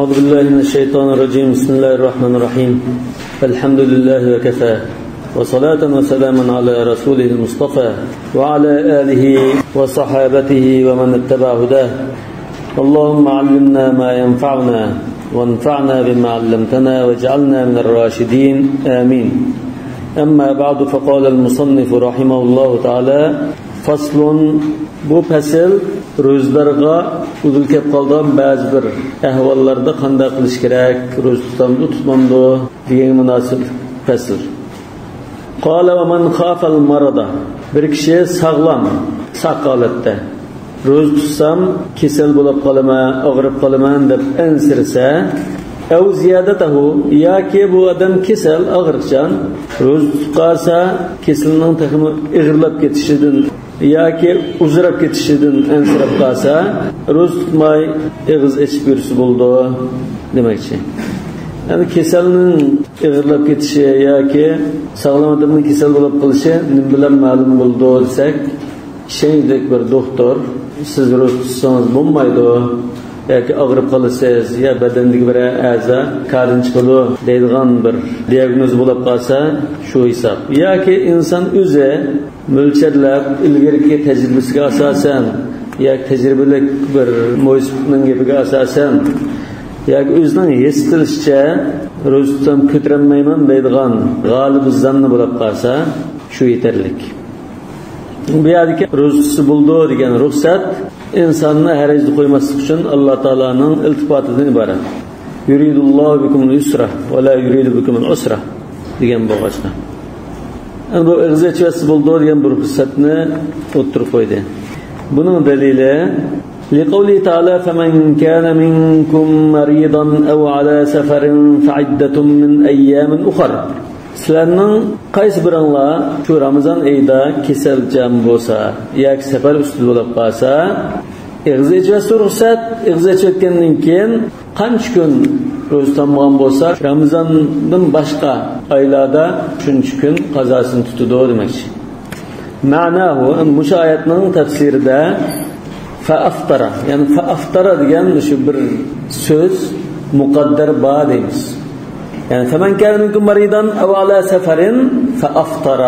أعوذ بالله من الشيطان الرجيم. بسم الله الرحمن الرحيم. الحمد لله وكفى، وصلاة وسلاما على رسوله المصطفى وعلى آله وصحابته ومن اتبع هداه. اللهم علمنا ما ينفعنا وانفعنا بما علمتنا واجعلنا من الراشدين، آمين. أما بعد، فقال المصنف رحمه الله تعالى: فصل. Bu fasl ro'zlarga uzil kelib qolgan ba'zi bir ahvollarda qanday qilish kerak, ro'za tutamdi tutmamdi degan munosib fasl. Qala va man khafal marada. Bir kishi sog'lom, sog' holatda ro'za tutsam kasal bo'lib qolaman, og'rib qolaman deb ansirsa, ev ziyadatahu, yoki bu odam kasal, og'riqchan, ro'za tutib qolsa kasalning taxmi ig'irlab ketishidan yoki uzrab ketishidan ansirab qolsa, ro'za tutmay og'iz ichib yursa bo'ldi demakchi. Ya'ni kasalning ig'irlab ketishi yoki sog'lom odamning kasal bo'lib qolishi nima bilan ma'lum bo'ldi desak, ishonchli bir doktor siz ro'za tutsangiz bo'lmaydi yoki og'rib qolasiz yo badandagi bir a'zo karin chiqadi deydigan bir diagnoz bo'lib qolsa, shu hisob. Yoki inson o'zi mo'lcharlab ilgarigi tajribasiga asosan yoki tajribalik bir mo'ysibning gapiga asosan yoki o'zining his qilishicha ro'za tutsam ko'tarolmayman deydigan g'olib zanni bo'lib qolsa, shu yetarlik. Bu yerdagi ro'za tutsa bo'ldi degan ruxsat insonni harajga qo'ymaslik uchun Alloh taoloning iltifotidan iborat. Yuridullohu bikumul yusra va la yuridu bikumul usra degan bo'lg'achda. Endi bu og'iz ichvasi bo'ldi degan bir ruxsatni o'ttirib qo'ydi. Buning dalili liqavli taala: faman kana minkum maridan aw ala safarin fa'iddatun min ayyamin ukhra. Sizlarning qaysi biringlar shu Ramazon oyida kasaljan bo'lsa yoki safar ustida bo'lib qolsa, og'iz ichvasi ruxsat, og'iz ichayotgandan keyin qancha kun ro'za tutmagan bo'lsa, Ramazondan boshqa oylarda shuncha kun qazosini tutadi demakchi. Ma'nahu, mushu oyatning tafsirida faaftara, ya'ni faaftara degan shu bir so'z muqaddar ba deymiz. Yani فمن كان منكم مريضا أو على سفر فأفطر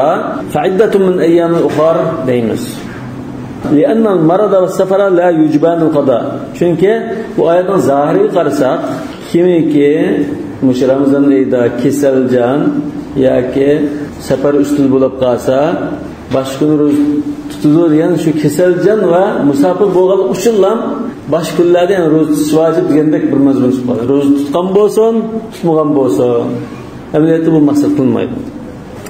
فعدة من أيام أخر deymiz. لأن المرض والسفر لا يجبان القضاء. Çünkü bu ayetin zahiri qarasak, kimiki mush Ramazon oyida kasaljan yoki safar ustida bo'lib qolsa, boshqa kun ro'za tutadi degan shu kasaljan va musofir bo'lganlik uchun ham boshqa kunlarda yani ro'za tutish vojib degandek bir mazmun chiqib qoladi. Ro'za tutgan bo'lsin, tutmagan bo'lsin, amaliyotda bu maqsad qilinmaydi.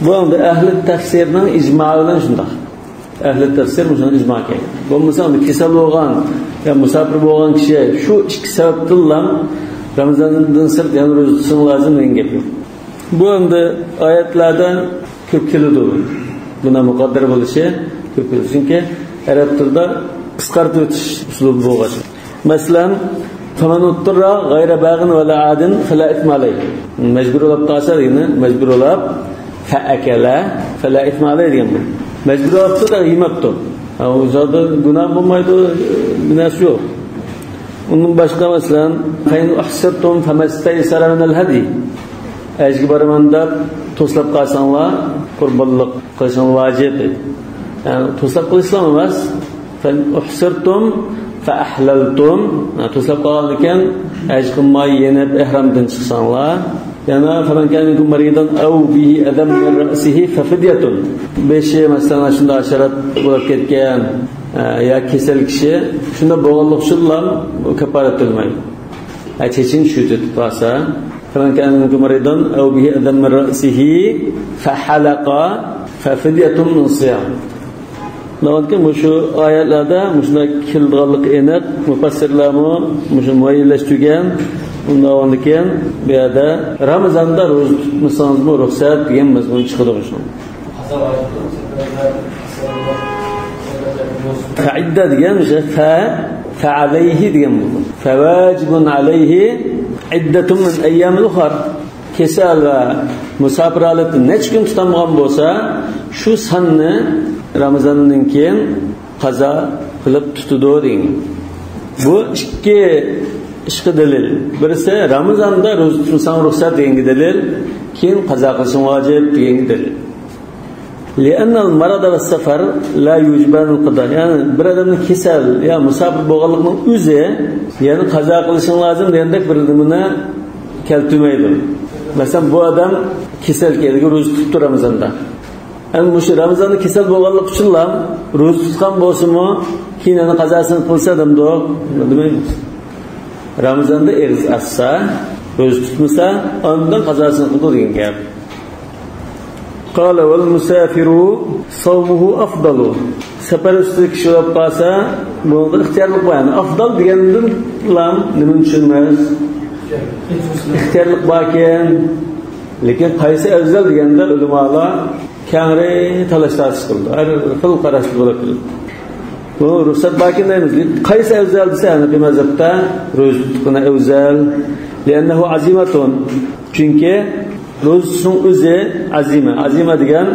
Bu endi ahli tafsirning ijmo'i bilan shundoq. Ahli tafsir shuni ijmo qilgan. Bo'lmasa kasal bo'lgan yo musofir bo'lgan kishi shu ikki sababdan Ramazondan sirt yani ro'za tutsin lozim degan gap yo'q. Bu endi oyatlardan ko'p keladi. Buna muqaddar bo'lishi ko'p keladi. Chunki arab tilida qisqartib o'tish uslubi bo'lgan. Masalan, faman uttirra g'ayra bag'in va la adin fala ithma alayh. Majbur bo'lib qolsa degani, majbur bo'lib fa akala fala ithma alayh degan bu. Majbur bo'libdi da yemabdi. U zotda gunoh bo'lmaydi, gunohsi yo'q. Undan boshqa masalan, fa in ahsartum famastaysara min al-hadi. Ajga boraman deb to'slab qolsanglar, qurbonlik qilishing vojib dedi. Ya'ni to'slab qilishlar emas, fa uhsirtum fa ahlaltum, to'slab qolgan ekan, haj qilmay yenib ihramdan chiqsanglar, yana faman kana minkum maridan aw bihi adam min ra'sihi fa fidyatun. Beshi masalan shunda hasharat bo'lib ketgan yo kasal kishi shunda bo'lganlik uchun kafarat to'lamaydi. Chechin shu tutib qolsa, faman kana minkum maridan aw bihi adam min ra'sihi fa halaqa fa fidyatun min siyam. Lekin bu shu oyatlarda shunday kelganlik aniq, mufassirlarmi shuni muayyanlashtirgan. Undan keyin bu yerda Ramazonda ro'za tutmasangizmi ruxsat degan mazmun chiqadi shu. Fa'idda degan o'sha fa fa alayhi degan bu. Fa vajibun alayhi iddatun min ayyamil ukhra. Kasal va musofir holatda necha kun tutamagan bo'lsa, shu sonni Ramazondan keyin qazo qilib tutadi degan. Bu ikki ishga dalil. Birisi Ramazonda ro'za tutmasang ruxsat deganga dalil, keyin qazo qilishing vojib deganga dalil. لأن المرض والسفر لا يجبان القضاء. Yani bir odamning kasal yo musofir bo'lganligining o'zi, ya'ni qazo qilishing lozim degandek bir nimani keltirmaydi. Masalan, bu odam kasal keldi, ro'za tutib Ramazonda. Endi shu Ramazonda kasal bo'lganlik uchun ham ro'za tutgan bo'lsa-mu, keyin uni qazosini qilsa odamda demaymiz. Ramazonda eg'iz ochsa, ro'za tutmasa, ondan qazosini qildi degan gap. قال والمسافر صومه أفضل. Safar ustida kishi bo'lib qolsa, bunda ixtiyorlik bor. Yani afdal degandan lam nima tushunamiz? Ixtiyorlik bor ekan, lekin qaysi afzal deganda ulamolar kangri talash tortish qildi. Har xil qarashli bo'lib keldi. Bu ruxsat bor ekan deymiz. Qaysi afzal desa, Hanafiy mazhabda ro'za tutqani afzal, li'annahu azimatun. Chunki ro'za tutishning o'zi azima. Azima degan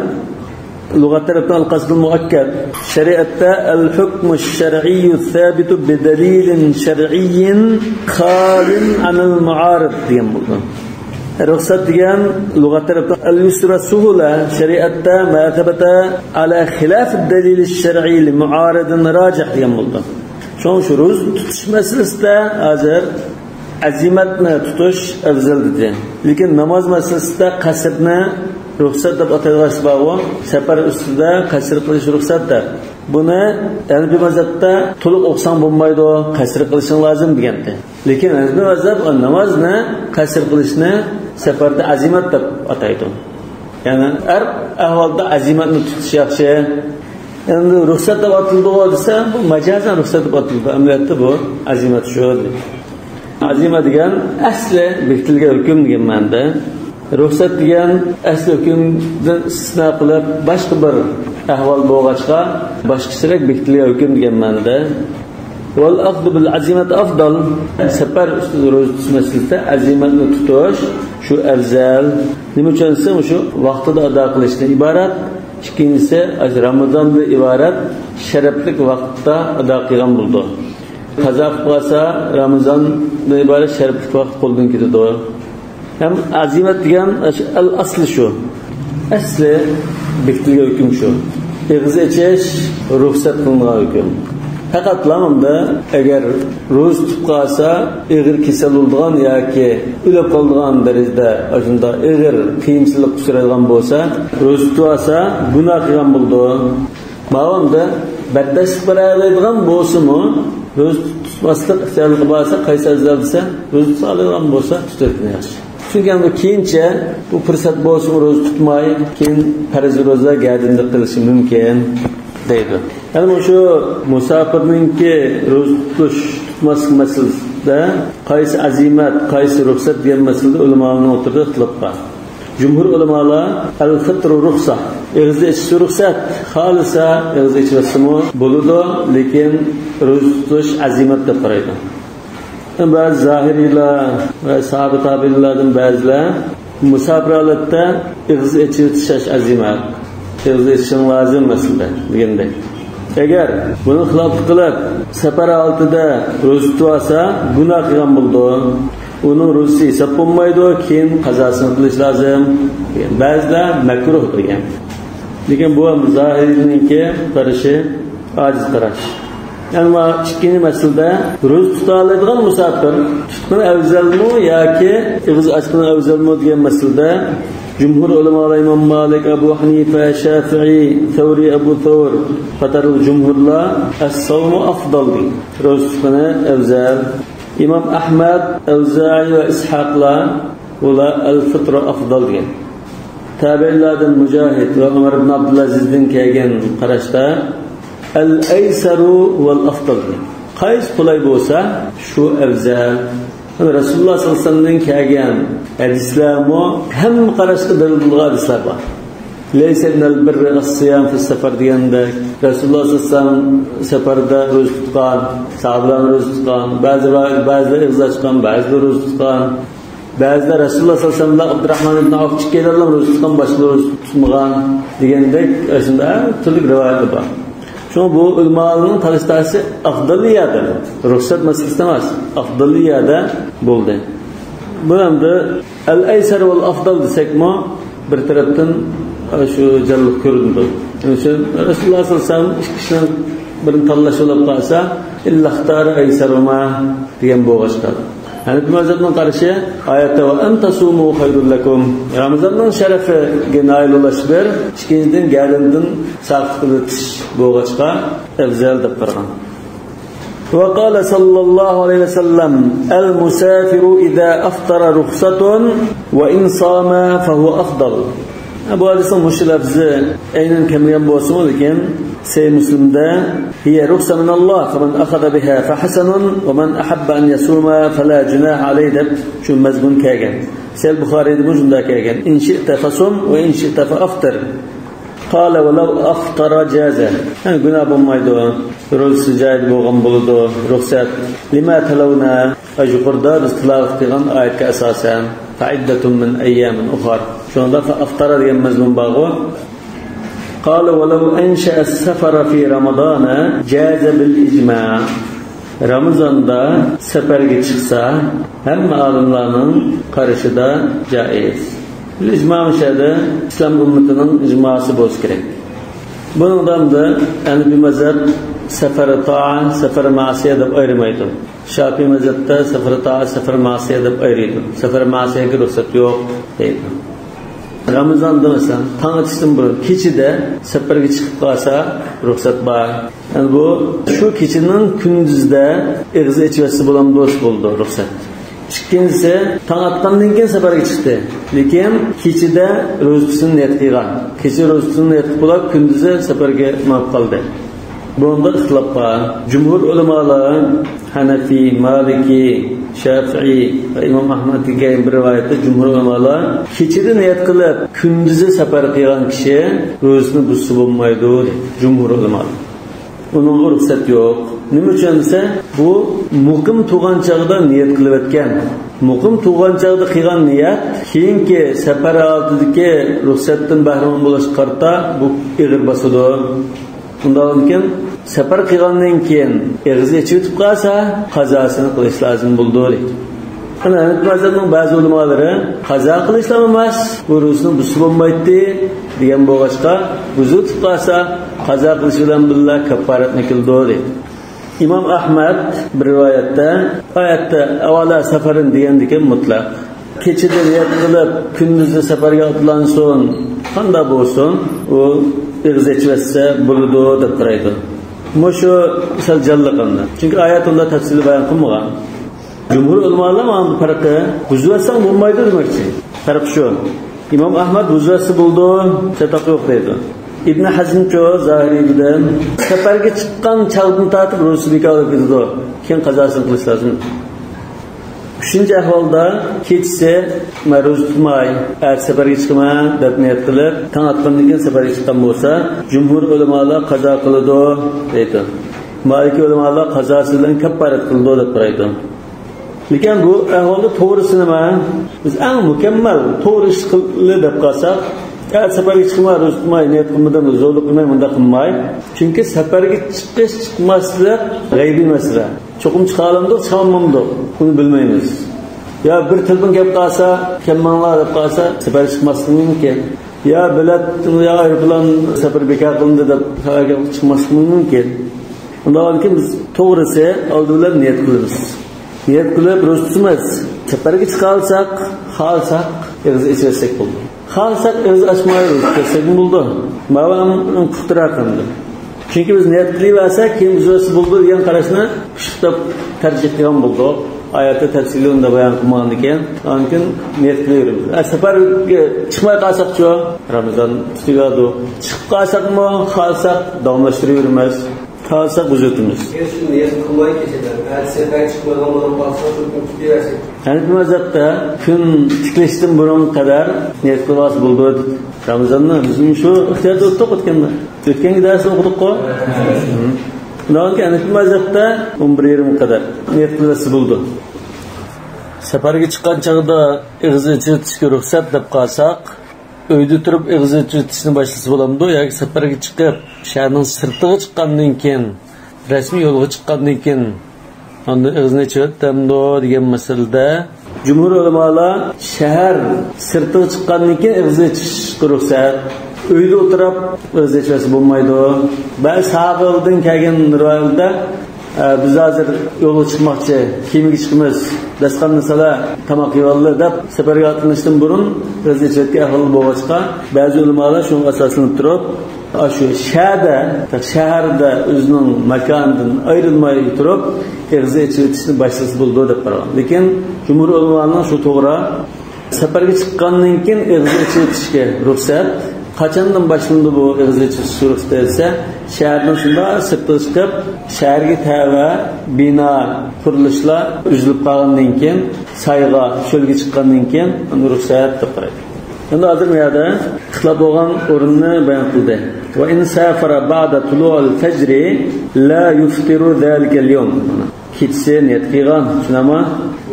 lug'at tarafdan al-qasdul muakkad. Shariatda al-hukmu ash-shar'iyyu thabitu bi-dalilin shar'iyyin khalin anil mu'arid degan bo'ldi. Ruxsat degan lug'at tarafdan al-yusra suhula, shariatda ma thabata ala khilaf ad-dalil ash-shar'i li mu'aridin rajih degan bo'ldi. Shuning uchun ro'za tutish masalasida hozir azimatni tutish afzal dedi. Lekin namoz masalasida qasrni ruxsat deb ataydigan bor, safar ustida qasr qilish ruxsatdir. Buni Hanafiy mazhabda to'liq o'qisang bo'lmaydi, qasr qilishing lozim degandi. Lekin Hanafiy mazhab namozni qasr qilishni safarda azimat deb ataydi. Ya'ni har ahvolda azimatni tutish yaxshi. Endi ruxsat deb atildi desa, bu majozan ruxsat deb atildi. Amaliyotda bu azimat shu. Azima degan asli bekitilgan hukm degan ma'noda. Ruxsat degan asli hukmdan istisno qilib boshqa bir ahvol bo'lg'achqa boshqacharak bekitilgan hukm degan ma'noda. Val axdu bil azimat afdal. Safar ustida ro'za tutish masalasida azimatni tutish shu afzal. Nima uchun desam, shu vaqtida ado qilishdan iborat. Ikkinchisi Ramazonda iborat sharafli vaqtda ado qilgan bo'ldi. Qazo qilib qolsa Ramazonda iborat sharafli vaqt qo'ldan ketadi. Ham azimat degan al asli shu. Asli bekitilgan hukm shu. Eg'iz ichish ruxsat qilingan hukm. Faqat unda agar ro'za tutib qolsa, ig'ir kasal bo'lgan yoki o'lib qolgan darajada shunda ig'ir qiyinchilik uchraydigan bo'lsa, ro'za tutib olsa gunoh qilgan bo'ldi. Ma'lumda bardosh beradigan bo'lsa-mu, ro'za tutmaslik ixtiyorligi bo'lsa, qaysi afzal desa, ro'za tuta oladigan bo'lsa tutadi yaxshi. Chunki endi keyincha bu fursat bo'lsa ro'za tutmay, keyin farz ro'za gardinlik qilishi mumkin deydi. Ya'ni shu musofirninki ro'za tutish tutmaslik masalasida qaysi azimat, qaysi ruxsat degan masalada ulamoning o'rtasida ixtilof bor. Jumhur ulamolar al-fitr ruxsa, eg'iz ichish ruxsat, xolisa eg'iz ichmasmi bo'ladi, lekin ro'za tutish azimat deb qaraydi. Ba'zi zahiriylar va sahoba tabiinlardan ba'zilar musofir holatda eg'iz ichish azimat, eg'iz ichishing lozim masalada degandek. Agar buni xilof qilib safar oltida ro'za tutib olsa gunoh qilgan bo'ldi. Uning ro'zasi hisob bo'lmaydi, keyin qazosini qilish lozim degan. Ba'zilar makruh degan. Lekin bu ham zohiriyninki qarashi ojiz qarash. Ammo ikkinchi masalada ro'za tuta oladigan musofir tutqin afzalmi yoki eg'iz ochqin afzalmi degan masalada jumhur ulamolar Imom Malik, Abu Hanifa, Shafi'i, Thawri, Abu Thawr qatorli jumhurlar as-sawmu afdal degan. Ro'za tutqini afzal. Imom Ahmad, Avza'i va Ishoqlar ular al-fitr afdal degan. Tabiinlardan Mujohid va Umar ibn Abdulazizdan kelgan qarashda al-aysaru wal afdal degan. Qaysi qulay bo'lsa shu afzal. Rasululloh sollallohu alayhi vasallamdan kelgan hadislarmi hamma qarashga dalil bo'lgan hadislar bor. Laysa minal birri as-siyam fi safar deganda Rasululloh sollallohu alayhi vasallam safarda ro'za tutgan, sahobalar ro'za tutgan, ba'zilar ig'iz ochgan, ba'zilar ro'za tutgan, ba'zilar Rasululloh sollallohu alayhi vasallam Abdurrahman ibn Avf ikkalarlar ro'za tutgan, boshqalar ro'za tutmagan degandek shunda turli rivoyatlar bor. Şuna bu ulamolarning talashtashi afdaliyadir. Ruxsat masalasi emas, afdaliyada bo'ldi. Bu endi al-aysar val afdal desakmi, bir tarafdan shu jalliq ko'rindi. Shuning uchun Rasululloh sollallohu alayhi vasallam ikki kishining birini tanlash bo'lib qolsa, illa ixtara aysaruma degan bo'g'ashqadi. Hanafi mazhabning qarashi oyatda va antasumu khayrul lakum. Ramazonning sharafiga nail bo'lish bir, ikkinchidan gardandan saqit qilish bo'g'ashqa afzal deb qaragan. وقال صلى الله عليه وسلم المسافر إذا أفطر رخصة وإن صام فهو أفضل. Bu hadisning mushu lafzi aynan kelmagan bo'lsa, lekin Sahih Muslimda hiya rukhsa min Allah faman akhadha biha fahasanun wa man ahabba an yasuma fala junaha alayhi deb shu mazmun kelgan. Sahih Buxoriyda bu shunday kelgan. In shi'ta fasum va in shi'ta faaftir. Qala va law aftara jaza. Yani günah bo'lmaydi. Ro'zasi joyida bo'lgan bo'ladi. Ruxsat. Lima talawna yuqorida biz tilovat qilgan oyatga asosan faiddatun min ayyamin ukhra. Shunda fa aftara degan mazmun bor. قال ولو أنشأ السفر في رمضان جاز بالإجماع. Ramazonda safarga chiqsa hamma olimlarning qarashida joiz. İcma müşahede İslam ümmetining icması bo'lsa kerak. Bundan da yani bir mazhab safar ta'a, safar ma'siya deb ayirmaydi. Şafii mazhabda safar ta'a, safar ma'siya deb ayiradi. Safar ma'siyaga ruxsat yo'q deydi. Ramazonda masalan tong otishdan burun kechida safarga chiqib qolsa ruxsat bor. Yani bu shu kechaning kunduzda og'iz ichvasi bilan do'st bo'ldi ruxsat. İkincisi tong atgandan keyin safarga chiqdi. Lekin kechida ro'zasini niyat qilgan. Kecha ro'zasini niyat qilib kunduzi safarga mab qoldi. Bunda ixtilof bor. Jumhur ulamolar Hanafi, Maliki, Shafi'i va Imom Ahmad degan bir rivoyatda jumhur ulamolar kechida niyat qilib kunduzi safar qilgan kishi ro'zasini buzsa bo'lmaydi deydi jumhur ulamolar. Uning ruxsat yo'q. Nima uchun desa, bu muqim tug'an chog'ida niyat qilib o'tgan. Muqim tug'an chog'ida qilgan niyat keyingi safar oldidagi ruxsatdan bahramand bo'lish qarta bu ig'ir bosadi. Undan keyin safar qilgandan keyin og'iz ichib qolsa, qazosini qilish lozim bo'ldi deydi. Ana Hanafi mazhabining ba'zi ulamolari qazo qilish emas, bu ro'zani buzib bo'lmaydi degan bo'lg'achqa, buzib qolsa qazo qilish bilan birga kafforatni qildi deydi. İmam Ahmad bir rivoyatda oyatda avvala safarin degandiki mutlaq. Kechida niyat qilib kunduzi safarga otlansin, qanday bo'lsin, u og'iz ichvasa bo'ladi deb qaraydi. Mushu sal jalliqandi. Chunki oyat unda tafsili bayon qilmagan. Jumhur ulamolar mana bu farqi buzvasang bo'lmaydi demoqchi. Farq shu. İmom Ahmad buzvasi bo'ldi, chatoq yo'q deydi. İbn Hazmcho Zahiriydan safarga chiqqan chog'dan tortib ro'zasi bekor bo'lib ketadi. Keyin qazosini qilish lozim. Uchinchi ahvolda kechasi man ro'za tutmay, safarga chiqaman deb niyat qilib, tong otgandan keyin safarga chiqqan bo'lsa, jumhur ulamolar qazo qiladi deydi. Maliki ulamolar qazosi bilan kafforat qiladi deb qaraydi. Lekin bu ahvolda to'g'risi nima? Biz eng mukammal to'g'ri ish qildi deb qolsak, safarga chiqmay, ro'za tutmay, niyat qilmadan, zo'rlik qilmay, bunda qilmay. Chunki safarga chiqish, chiqmaslik g'aybiy masala. Cho'qim chiqa olamdiq, chiqa olmamdiq, uni bilmaymiz. Ya bir telefon kelib qolsa, kelmanglar deb qolsa, safarga chiqmasligi mumkin. Ya bilet, ya aeroplan safar bekor qilindi deb safarga chiqmasligi mumkin. Undan keyin biz to'g'risi oldi bilan niyat qilamiz. Niyat qilib ro'za tutamiz. Safarga chiqa olsak, xohlasak og'iz ichsak bo'ldi. Xohlasak og'iz ochmay ro'za tutsak bo'ldi. Mavam puxtaroq qildi. Chunki biz niyat qilaversak, keyin buzilsa bo'ldi degan qarashni kuchli tarjih qilgan bo'ldik. Oyatda tafsili unda bayon qilmagan ekan. Undan keyin niyat qilaveramiz. Safarga chiqmay qolsaqchi, Ramazon tugadi. Chiqib qolsaqmi, xohlasak davomlashtiraveramiz. Xohlasak buzatamiz. Niyat qilmay kechadi. Safarga chiqmagan bo'lib qolsa, tutaversak. Hanafi mazhabda kun tiklashdan burun qadar niyat qilib bo'ldi. Ramazonni biz shu ixtiyorda o'tdik o'tganda. O'tgan darsda o'qidik-ku. Undan keyin Hanafi mazhabda 11:30 qadar niyat qilsa bo'ldi. Safarga chiqqan chog'da og'iz ichitishga ruxsat deb qolsak, uyda turib og'iz ichitishni boshlasa bo'lamdi yoki safarga chiqib Shaharning sirtiga chiqqandan keyin, rasmiy yo'lga chiqqandan keyin onda og'zini ochib degan masalada jumhur ulamolar shahar sirtiga chiqqandan keyin og'izni ochishga ruxsat, uyda o'tirib og'iz ochsa bo'lmaydi. Ba'zi sahobalardan kelgan rivoyatda biz hozir yo'lga chiqmoqchi, kemaga chiqamiz, dasqanni sala tomoq yevolli deb safarga otlanishdan burun og'iz ochayotgan ahvol bo'lg'achqa ba'zi ulamolar shunga asoslanib turib shu shahda, shaharda o'zining makonidan ayrilmay turib og'iz ochib boshlasa bo'ldi deb qaragan. Lekin jumhur ulamolarning shu to'g'ri, safarga chiqqandan keyin og'iz ochib ruxsat qachondan boshlandi bu og'iz ochish ruxsat desa, shahardan shunda sirtga chiqib shaharga tava bino qurilishlar uzilib qolgandan keyin sayga cho'lga chiqqandan keyin ruxsat deb qaraydi. Endi hozir bu yerda ixtilof bo'lgan o'rinni bayon qildi. Va in safara ba'da tulu'il fajri la yuftiru zalika al-yawm. Kechasi niyat qilgan, shunami?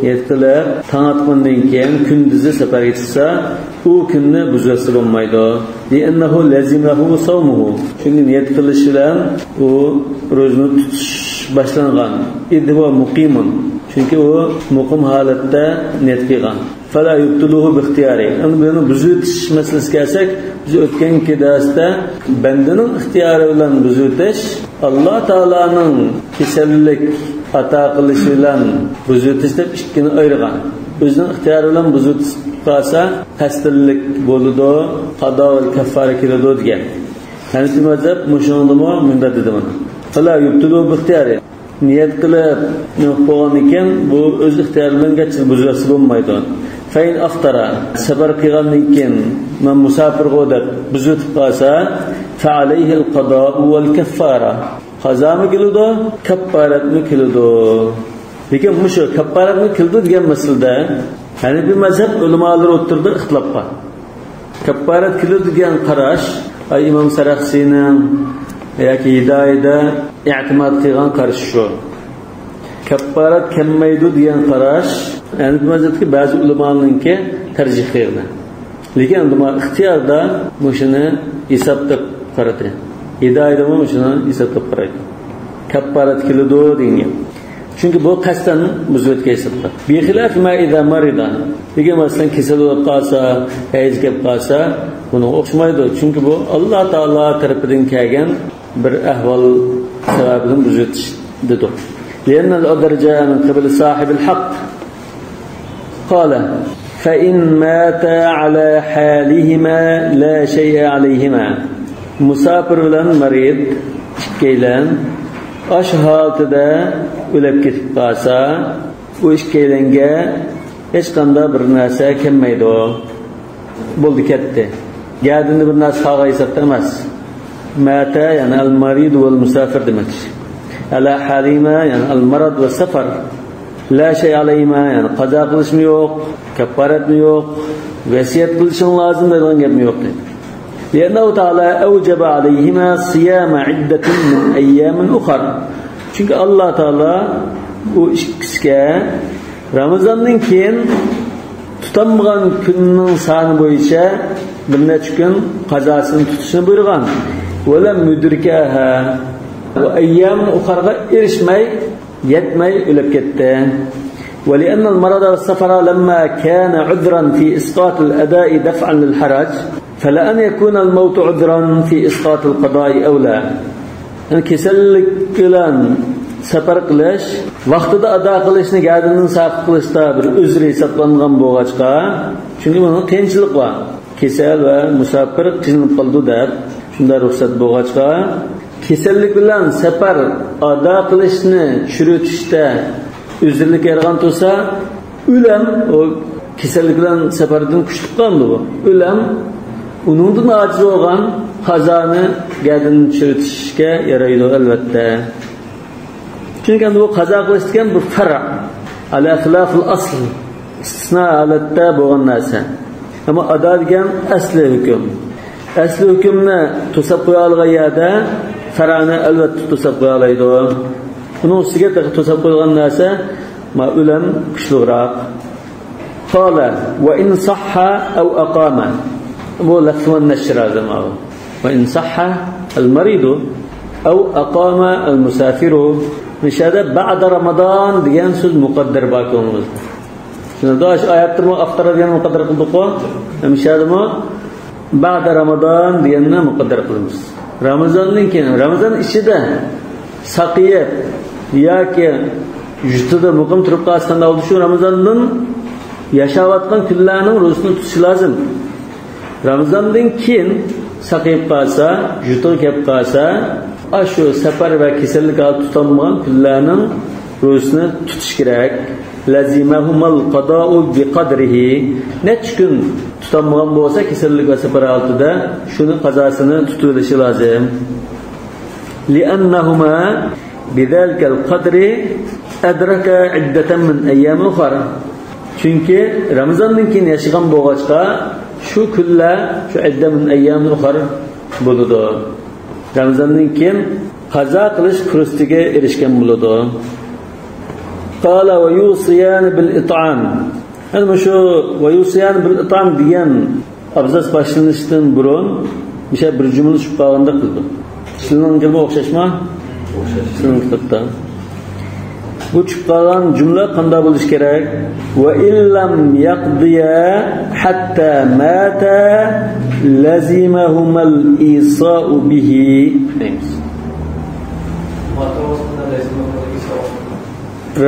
Niyat qilib tong otgandan keyin kunduzi safarga chiqsa, u kunni buzasi bo'lmaydi. Li'annahu lazimahu sawmuhu. Chunki niyat qilish bilan u ro'zani tutish boshlangan. Idwa muqimun. Chunki u muqim holatda niyat qilgan. Fala yubtiluhu bi ixtiyari. Endi buni buzitish masalasiga kelsak, biz o'tgangi darsda bandaning ixtiyori bilan buzitish Alloh taoloning kasallik ato qilishi bilan buzitish deb ikkini ayirgan. O'zining ixtiyori bilan buzitish qilsa qasdlik bo'ladi, qado va kaffora keladi degan. Hanafi mazhab mushundimi bunda dedi buni. Fala yubtiluhu bi ixtiyari. Niyat qilib nima bo'lgan ekan, bu o'z ixtiyori bilan gacha buzilsa bo'lmaydi. Fain aftara safar qilgandan keyin man musafir deb buzitib qolsa, fa alayhi al-qada'u wal kaffara. Qazomi keladi, kafforatmi keladi. Lekin mushu kafforatmi keladi degan masalada Hanafi mazhab ulamolari o'tirdi ixtilofga. Kafforat keladi degan qarash Imom Saraxsiyning yoki Hidoyada i'timod qilgan qarash shu. Kafforat kelmaydi degan qarash Hanafi mazhabdagi ba'zi ulamolarningki tarjih qildi. Lekin endi ixtiyorda mushuni hisoblab qaradi. Hidoyada mushuni hisoblab qaraydi. Kafforat keladi degan. Chunki bu qasddan buzayotgan hisoblanadi. Bi xilaf ma iza marida. Lekin masalan kasal bo'lib qolsa, hayz kelib qolsa, buni o'xshamaydi. Chunki bu Alloh taolo tarafidan kelgan bir ahvol sababidan buzitish dedi. لأن العذر جاء من قبل صاحب الحق. قال فإن مات على حالهما لا شيء عليهما. Musafir bilan marid ikkaylan ash holatida o'lib ketib qolsa, u ikkaylanga hech qanday bir narsa kelmaydi. Bo'ldi ketdi. Gardini bir narsa qolgan hisobda emas. Mata ya'ni al-marid wal musafir demak. Ala halima ya'ni al-marad va safar. La shay alayhima ya'ni qazo qilishmi yo'q, kafforatmi yo'q, vasiyat qilishing lozim degan gapmi yo'q deydi. لأنه تعالى أوجب عليهما صيام عدة من أيام أخر. Çünkü Allah Teala o ikkisiga Ramazondan keyin tutanmagan kunning soni bo'yicha bir necha kun qazosini tutishni buyurgan. Va lam yudrikaha va ayyam uxarga erishmay, yetmay o'lib ketdi. ولأن المرض والسفر لما كان عذرا في إسقاط الأداء دفعا للحرج فلأن يكون الموت عذرا في إسقاط القضاء أولى. Yani kesellik bilan safar qilish, vaqtida ado qilishni gardandan saqib qilishda bir uzr hisoblangan bo'lg'achqa, chunki buni qiyinchilik bor. Kasal va musafir qiynalib qoldi deb shunda ruxsat bo'lg'achqa, kasallik bilan safar ado qilishni tushirishda uzrlik yarg'an tursa, o'lim o kasallik bilan safardan kuchli qoldi bu. O'lim uningdan aciz bo'lgan qazoni gardanni tushirishga yaraydi albatta. Chunki bu qazo qilish degan bu far' ala xilafil asl, istisno holatda bo'lgan narsa. Ammo ado degan asli hukm. Asli hukmni to'sab qo'ya olgan yerda far'ni albatta to'sab qo'ya oladi. Uning ustiga to'sab qo'yilgan narsa ma o'lim kuchliroq. Qala va in sahha aw aqama. Bu lafzun nashr azam. Va in sahha المريض أو أقام المسافر مشاهدة بعد رمضان degan so'z muqaddar bor. Shunda oyatni aftara degan muqaddar qildik-ku. Mishadimi ba'da Ramazon deganni muqaddar qilamiz. Ramazondan keyin, Ramazon ichida saqiyat yoki yurtida muqim turib qolsa oldi shu Ramazondan yashayotgan kunlarning ro'zasini tutish lozim. Ramazondan keyin saqiyib qolsa, yurtiga kelib qolsa, shu safar va kasallik holati tutolmagan kunlarning ro'zasini tutish kerak. Lazimahumal qada'u biqadrihi. Necha kun tutolmagan bo'lsa kasallik va safar holatida shuni qazosini tutilishi lozim. Li'annahuma bidhalikal qadri adraka iddatan min ayyam ukhra. Chunki Ramazondan keyin yashagan bo'lg'achqa shu kunlar shu idda min ayyam ukhra bo'ladi. Ramazondan keyin qazo qilish fursatiga erishgan bo'ladi. قال ويوصيان بالإطعام. Endi shu ويوصيان بالإطعام degan abzas boshlanishdan burun o'sha bir jumla tushib qolganda qildi. Sizning o'xshashmi? O'xshash. Sizning kitobda. Bu tushib qolgan jumla qanday bo'lishi kerak? Va illam yaqdiya hatta mata lazimahumal isa'u bihi deymiz.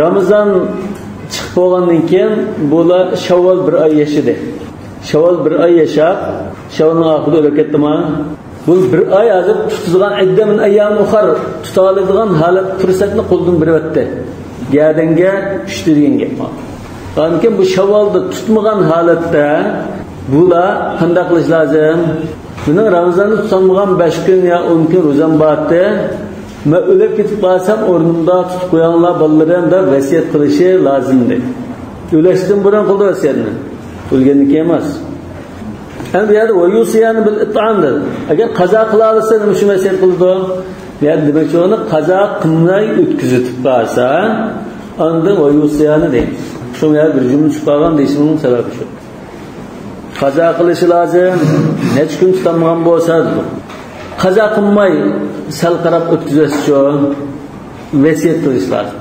Ramazon chiqib bo'lgandan keyin bular Shavval bir oy yashadi. Shavval bir oy yashab, Shavvalning oxirida o'lib ketdimi? Bu bir oy hozir tutadigan idda min ayyam uxar tuta oladigan holat fursatni qo'ldan beryapti. Gardanga tushdi degan gap. Lekin bu Shavvalda tutmagan holatda bular qanday qilish lozim? Buni Ramazonni tutolmagan 5 kun yo 10 kun ro'zam bordi. Men o'lib ketib qolsam o'rnimda tutib qo'yanglar bolalarim deb vasiyat qilishi lozim dedi. O'lishdan burun qildi vasiyatni. O'lgandan keyin emas. Endi bu yerda vayusiyani bil it'am dedi. Agar qazo qila olsa nima shu vasiyat qildi? Bu yerda demakchi uni qazo qilmay o'tkazib qolsa, onda vayusiyani deymiz. Shu yerda bir jumla chiqib qolgan deyishimning sababi shu. Qazo qilishi lozim, necha kun tutolmagan bo'lsa dedi. Qazo qilmay sal qarab o'tkazish uchun vasiyat qilish lozim.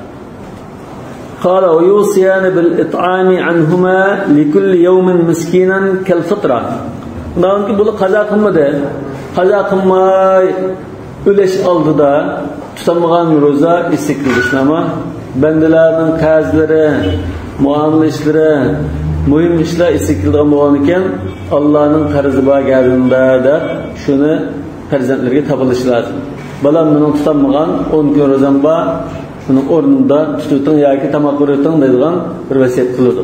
قال ويوصيان بالإطعام عنهما لكل يوم مسكينا كالفطرة. Undan keyin bu qazo qilmadi. Qazo qilmay o'lish oldida tutolmagan ro'za istiqlolishmi? Bandalarning qarzlari, muomala ishlari, muhim ishlar istiqlolgan bo'lgan ekan, Allohning qarzi bor gardinda deb shuni farzandlarga topilishi lozim. Bolam mening tutolmagan 10 kun ro'zam bor, uni o'rnida tuting yoki tomoq quruting deydigan bir vasiyat qiladi.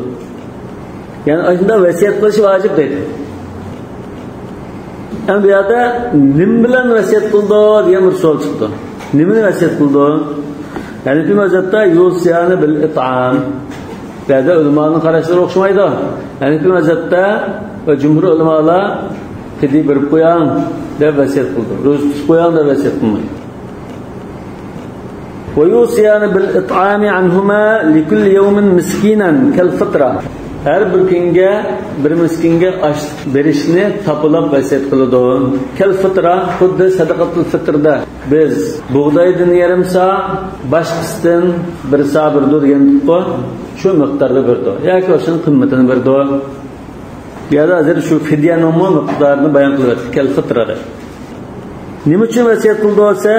Ya'ni shunda vasiyat qilish vojib deydi. Endi bu yerda nima bilan vasiyat qildi degan bir savol chiqdi. Nimani vasiyat qildi? Ya'ni bu mazhabda yusiyani bil it'am. Bu yerda ulamoning qarashlari o'xshamaydi. Ya'ni bu mazhabda va jumhur ulamolar fidya berib qo'yang deb vasiyat qildi. Ro'za tutib qo'yang deb vasiyat qilmaydi. ويوصيان بالإطعام عنهما لكل يوم مسكينا كالفطرة. Her bir kunga bir miskinga osh berishni topilib vasiyat qiladi. Kal fitra xuddi sadaqatul fitrda biz bug'doydan yarim sa, boshqasidan bir sa birdi degan-ku, shu miqdorda berdi yoki o'shaning qimmatini berdi. Bu yerda hozir shu fidyaning miqdorini bayon qilyapti kal fitrada. Nima uchun vasiyat qildi olsa?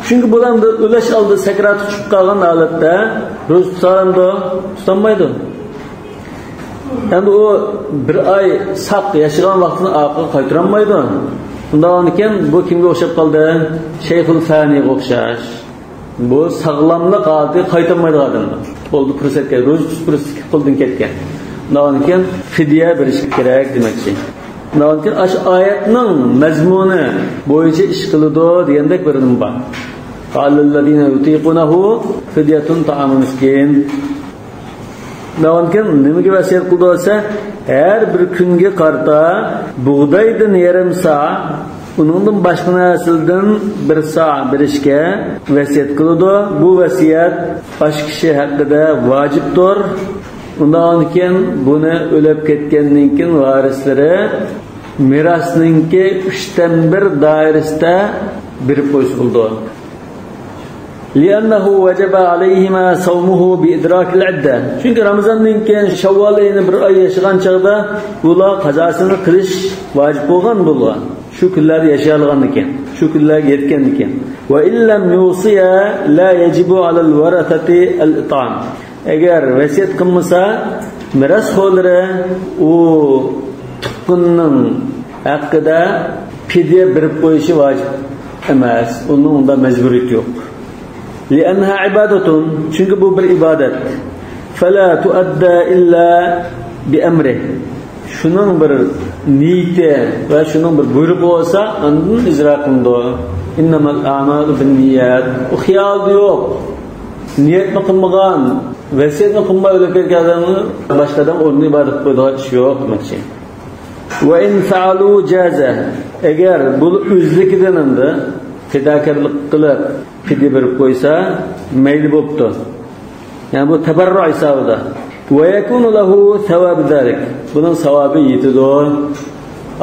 Chunki bular o'lash oldi sakrat tushib qolgan holatda ro'za tutamdi, tutolmaydi. Endi u bir oy saq yashagan vaqtini orqaga qaytarolmaydi. Undan keyin bu kimga o'xshab qoldi? Shayxul Faniga o'xshash. Bu sog'lomlik holatiga qaytolmaydigan odamlar. Bo'ldi fursatga, ro'za tutib fursatga qo'ldan ketgan. Undan keyin fidya berish kerak demakchi. Undan keyin ash oyatning mazmuni bo'yicha ish qiladi degandek bir nima bor. Qolallazina yutiqunahu fidyatun ta'amu miskin. Undan keyin nimaga vasiyat qildi olsa, har bir kunga qarta bug'doydan yarim sa, uningdan boshqa narsadan bir sa berishga vasiyat qiladi. Bu vasiyat boshqa kishi haqida vojibdir. Undan keyin buni o'lib ketgandan keyin varislari merosninki 1/3 doirasida berib qo'ysa bo'ldi. لأنه وجب عليهما صومه بإدراك العدة. Çünkü Ramazandan keyin Şavval ayını bir ay yaşagan çağda ular qazasını qilish vacib bo'lgan bo'lgan. Şu kunlarda yaşayalgan ekan, şu kunlarga yetgan ekan. Va illam yusiya la yajibu alal varasati al-it'am. Agar vasiyat qilmasa, merosxo'rlari u tuqqunning haqqida fidya berib qo'yishi vojib emas. Uning unda majburiyati yo'q. لأنها عبادة، çünkü bu bir ibadet. فلا تؤدى إلا بأمره. Şunun bir niyeti ve şunun bir buyruğu olsa ondan icra qilindi. İnnemel a'malu binniyat. O xiyal yo'q. Niyetni qilmagan, vasiyatni qilmay o'lib ketgan odamni boshqa odam o'rnida ibodat qo'yadigan ish yo'q demoqchi. Va in fa'alu jaza. Agar bu o'zlikidan endi fidokorlik qilib fidya berib qo'ysa mayli bo'pti. Yani bu tabarru hisobida. Va yakunu lahu savobu zalik. Bunun savobi yetadi.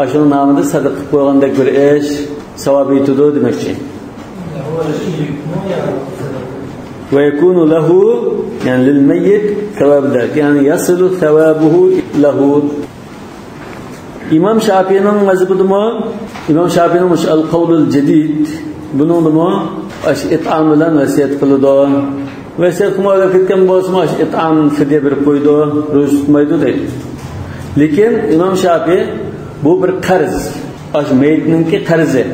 Ashuni nomida sadaqa qilib qo'ygandek bir ish savobi yetadi demoqchi. Va yakunu lahu, yani lil mayyit savobu zalik. Yani yasilu savobuhu lahu. İmam Şafii'nin mazhabıdımı? İmam Şafii'nin al-Qavlul Cedid bunun it'am bilan vasiyat qiladi. Vasiyat qilmay o'lib ketgan bo'lsa, it'am fidya berib qo'ydi, ro'za tutmaydi deydi. Lekin İmam Şafii bu bir qarz. Meyitninki qarzi.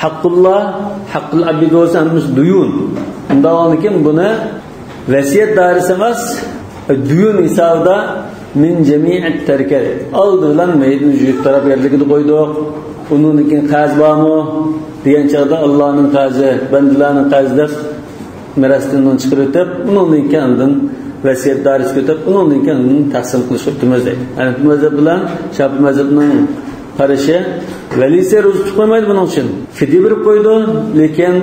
Haqqulloh, haqqul abid bo'lsa hammasi duyun. Undan keyin buni vasiyat doirasi emas, duyun hisobida min jami'at tarika. Oldi bilan meyitni yuk taraf yerligini qo'ydik. Undan keyin qarz bormi degan chaqda Allohning qarzi, bandalarning qarzi deb merosdan chiqarib o'tib, undan keyin undan vasiyat doirasiga o'tib, undan keyin uni taqsim qilish o'timiz deydi. Hanafi mazhab bilan Shofiy mazhabning qarashi valisi ro'za tutib qo'ymaydi buning uchun. Fidya berib qo'ydi, lekin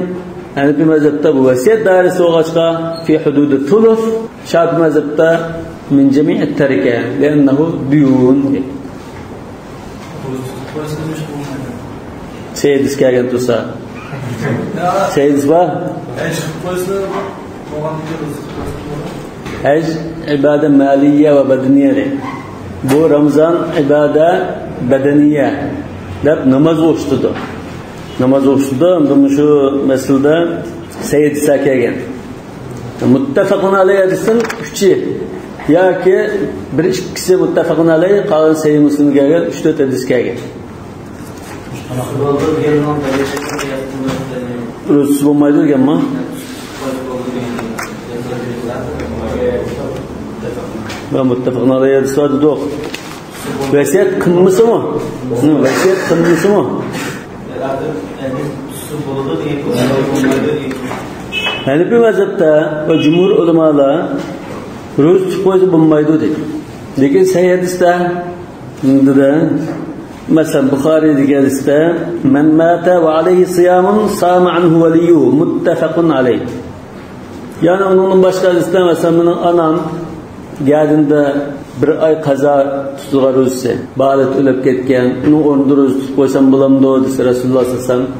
Hanafi mazhabda bu vasiyat doirasi bo'lg'achqa fi hududi thuluth, Shofiy mazhabda min jami'at tarika, li'annahu duyun. Seydis kelgan tursa. Seydis bor? Haj ibada maliya va badaniya. Bu Ramazon ibada badaniya deb namoz o'qitdi. Namoz o'qitdi. Endi shu masalada Seydis kelgan. Muttafaqun alayhi hadisin 3 yoki bir ikkisi muttafaqun alayhi, qolgan Sahih Muslimga kelgan 3-4 hadis kelgan. Ro'zasiz bo'lmaydi deganmi? Va muttafaqun alayhi hadislar dedik. Vasiyat qilmasimi? Vasiyat qilmasimi? Hanafi mazhabda va jumhur ulamolar ro'za tutib qo'ysa bo'lmaydi deydi. Lekin sahih hadisda dedi, mesela Buxoriydagi hadisda man mata va alayhi siyamun sama anhu waliyuhu muttafaqun alayh. Yani onun başka hadisda mesela mening anam geldiğinde bir ay qazo tutulgan ro'zasi, balet o'lib ketgan, uning o'rnida ro'za tutib qo'ysam bo'lamdi desa Rasululloh sollallohu alayhi vasallam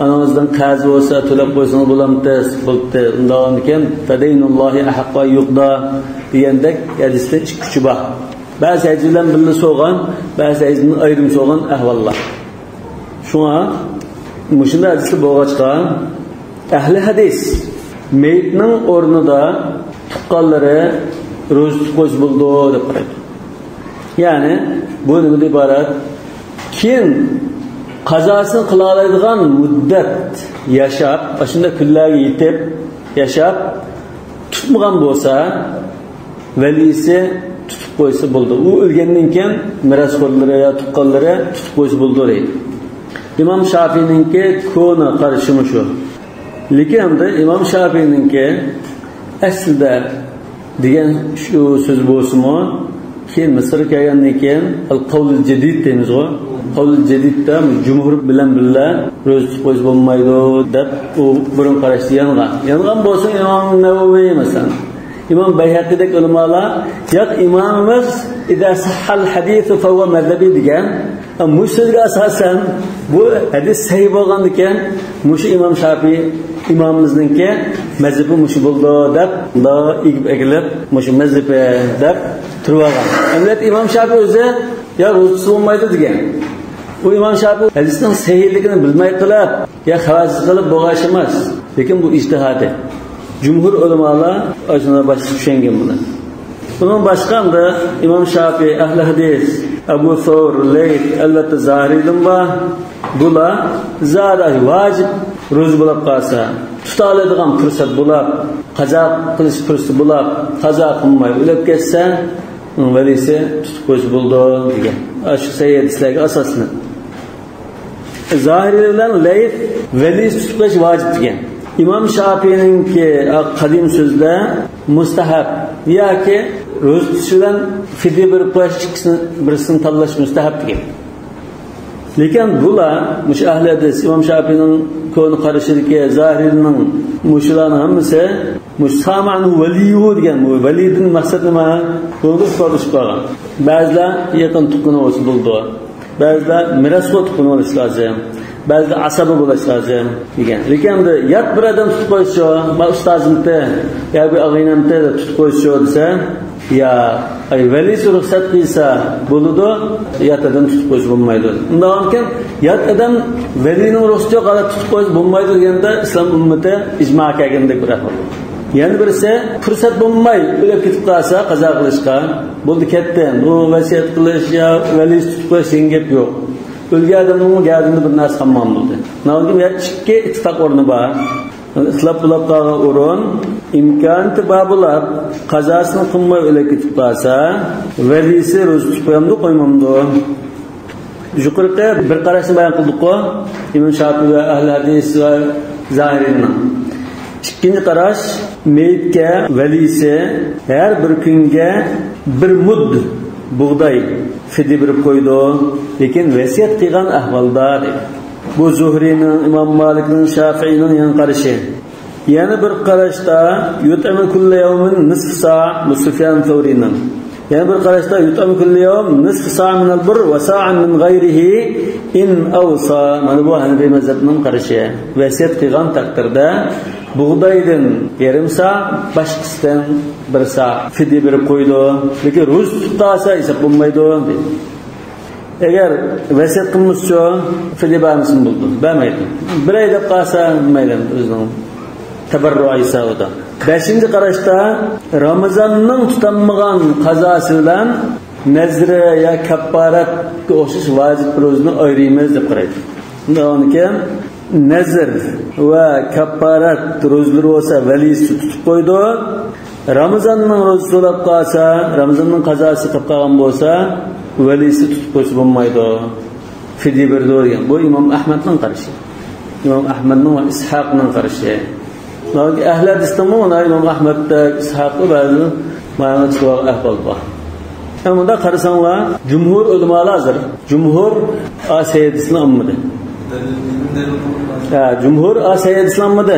anangizdan qarz bo'lsa to'lab qo'ysangiz bo'lamdi, bo'pti. Undan keyin fadaynullohi ahqqa yuqda degandek hadisda ikki kuchi bor. Ba'zi hadislar birga so'g'an, ba'zi hadisdan ayrim so'g'an ahvollar. Shunga mushunda hadisda bo'lg'achqa ahli hadis meyitning o'rnida tuqqanlari ro'za tutib qo'ysa bo'ldi deb qaraydi. Ya'ni bu nimadan iborat? Keyin qazosini qila oladigan muddat yashab, shunda kunlarga yetib yashab tutmagan bo'lsa, valisi tutib qo'ysa bo'ldi. U o'lgandan keyin merosxo'rlari yo tuqqanlari tutib qo'ysa bo'ldi deydi. İmom Şafii'ninki ko'na qarashi shu. Lekin endi İmom Şafii'ninki aslida degan shu so'z bo'lsa-mu, keyin Misrga kelgandan keyin al-qavlul jadid deymiz-ku. Qavlul jadidda jumhur bilan birga ro'za tutib qo'ysa bo'lmaydi deb u burun qarashdi yang'an. Yang'an bo'lsa Imom Navoiy masalan, İmam Bayhaqidek ulamolar yo'q imomimiz ida sahhal hadis fa huwa mazhabi degan Mush so'zga asosan bu hadis sahih bo'lgan ekan, mushu Imom Shofiy imomimizningki mazhabi mushu bo'ldi deb egib egilib mushu mazhabi deb turib olgan. Endi Imom Shofiy o'zi ya ro'za tutolmaydi degan. U Imom Shofiy hadisning sahihligini bilmay qilib ya xabarsiz qilib bo'lgan emas, lekin bu ijtihodi. Cumhur ulamolar shuna boshqa tushungan buni. Bunun başqa da İmam Şafii, Əhl-i Hadis, Əbu Thawr, Leyth, əlbəttə Zahiridən var. Bular zada vacib ro'za bo'lib qolsa, tuta oladigan fursat bo'lib, qazo qilish fursati bo'lib, qazo qilmay o'lib ketsa, uning valisi tutib qo'yish bo'ldi degan. Shu hadislarga asoslanib. Zahiri bilan Leyth valisi tutib qo'yish vojib degan. İmam Şafii'ninki qadim so'zda mustahab yoki ro'za tutish bilan fidya berib qo'yish ikkisini birisini tanlash mustahab degan. Lekin bular mush ahli hadis İmam Şafii'ning ko'ni qarashidagi Zahiriyning mushularning hammasi mush samanu valiyyu degan. Bu valiydan maqsad nima? Buni so'rashib qolgan. Ba'zilar yaqin tuqqani bo'lsa bo'ldi. Ba'zilar merosxo'r tuqqani bo'lishi lozim. Ba'zida asabi bo'lishi lozim degan. Lekin endi yot bir odam tutib qo'yishchi, ma ustozimni yo bir og'aynamni tutib qo'yishchi desa, ya ay valisi ruxsat qilsa bo'ladi, yot odam tutib qo'yish bo'lmaydi. Undan keyin yot odam valining ruxsati yo'q holatda tutib qo'yish bo'lmaydi deganda islom ummati ijmo kelgandek bir ahvol. Yana birisi fursat bo'lmay o'lib ketib qolsa qazo qilishga bo'ldi ketdi. Bu vasiyat qilish yo valisi tutib qo'yish degan gap yo'q. O'lgan odamning gardini bir narsa qolmam bo'ldi. Navgim ikki ittifoq o'rni bor. Ixtilof bo'lib qolgan o'rin imkoniyati bor bo'lib qazosini qilmay o'lib ketib qolsa, valisi ro'za tutib qo'yamdi, qo'ymamdi. Yuqorida bir qarashni bayon qildik-ku, Imom Shofiy va ahli hadis va Zahiriyning. Ikkinchi qarash, meyitga valisi har bir kunga bir mud bug'doy fidya berib qo'ydi, lekin vasiyat qilgan ahvolda dedi. Bu Zuhriyning, Imom Malikning, Shofiiyning yana qarashi. Yana bir qarashda yut'amu kulli yawmin nisf sa' bu Sufyan Thawriyning. Yana bir qarashda yut'amu kulli yawm nisf sa' min al-birr va sa'an min ghayrihi in awsa. Mana bu Hanafiy mazhabining qarashi. Vasiyat qilgan taqdirda bug'doydan yarim sa', boshqasidan bir sa' fidya berib qo'ydi. Lekin ro'za tutsa hisob bo'lmaydi deydi. Agar vasiyat qilmasa, fidya bermasin bo'ldi. Bermaydi. Bir oy deb qolsa, mayli o'zining tabarru hisobida. Beshinchi qarashda Ramazonning tutanmagan qazosi bilan nazri yo kafforatga o'xshash vojib ro'zani ayiramiz deb qaraydi. Undan keyin nazr va kafforat ro'zalari bo'lsa valisi tutib qo'ydi. Ramazonning ro'zasi bo'lib qolsa, Ramazonning qazosi qilib qolgan bo'lsa, valisi tutib qo'ysa bo'lmaydi. Fidya berdi degan. Bu Imom Ahmadning qarashi. Imom Ahmadning va Ishoqning qarashi. Lakin ahli hadisning Imom Ahmadda, Ishoqda ba'zi ma'no chiqib ahvol bor. Ama bunda qarasanglar, cumhur ulamolar hazır. Cumhur asayedisini anmadı. Ya cumhur asayedisini anmadı.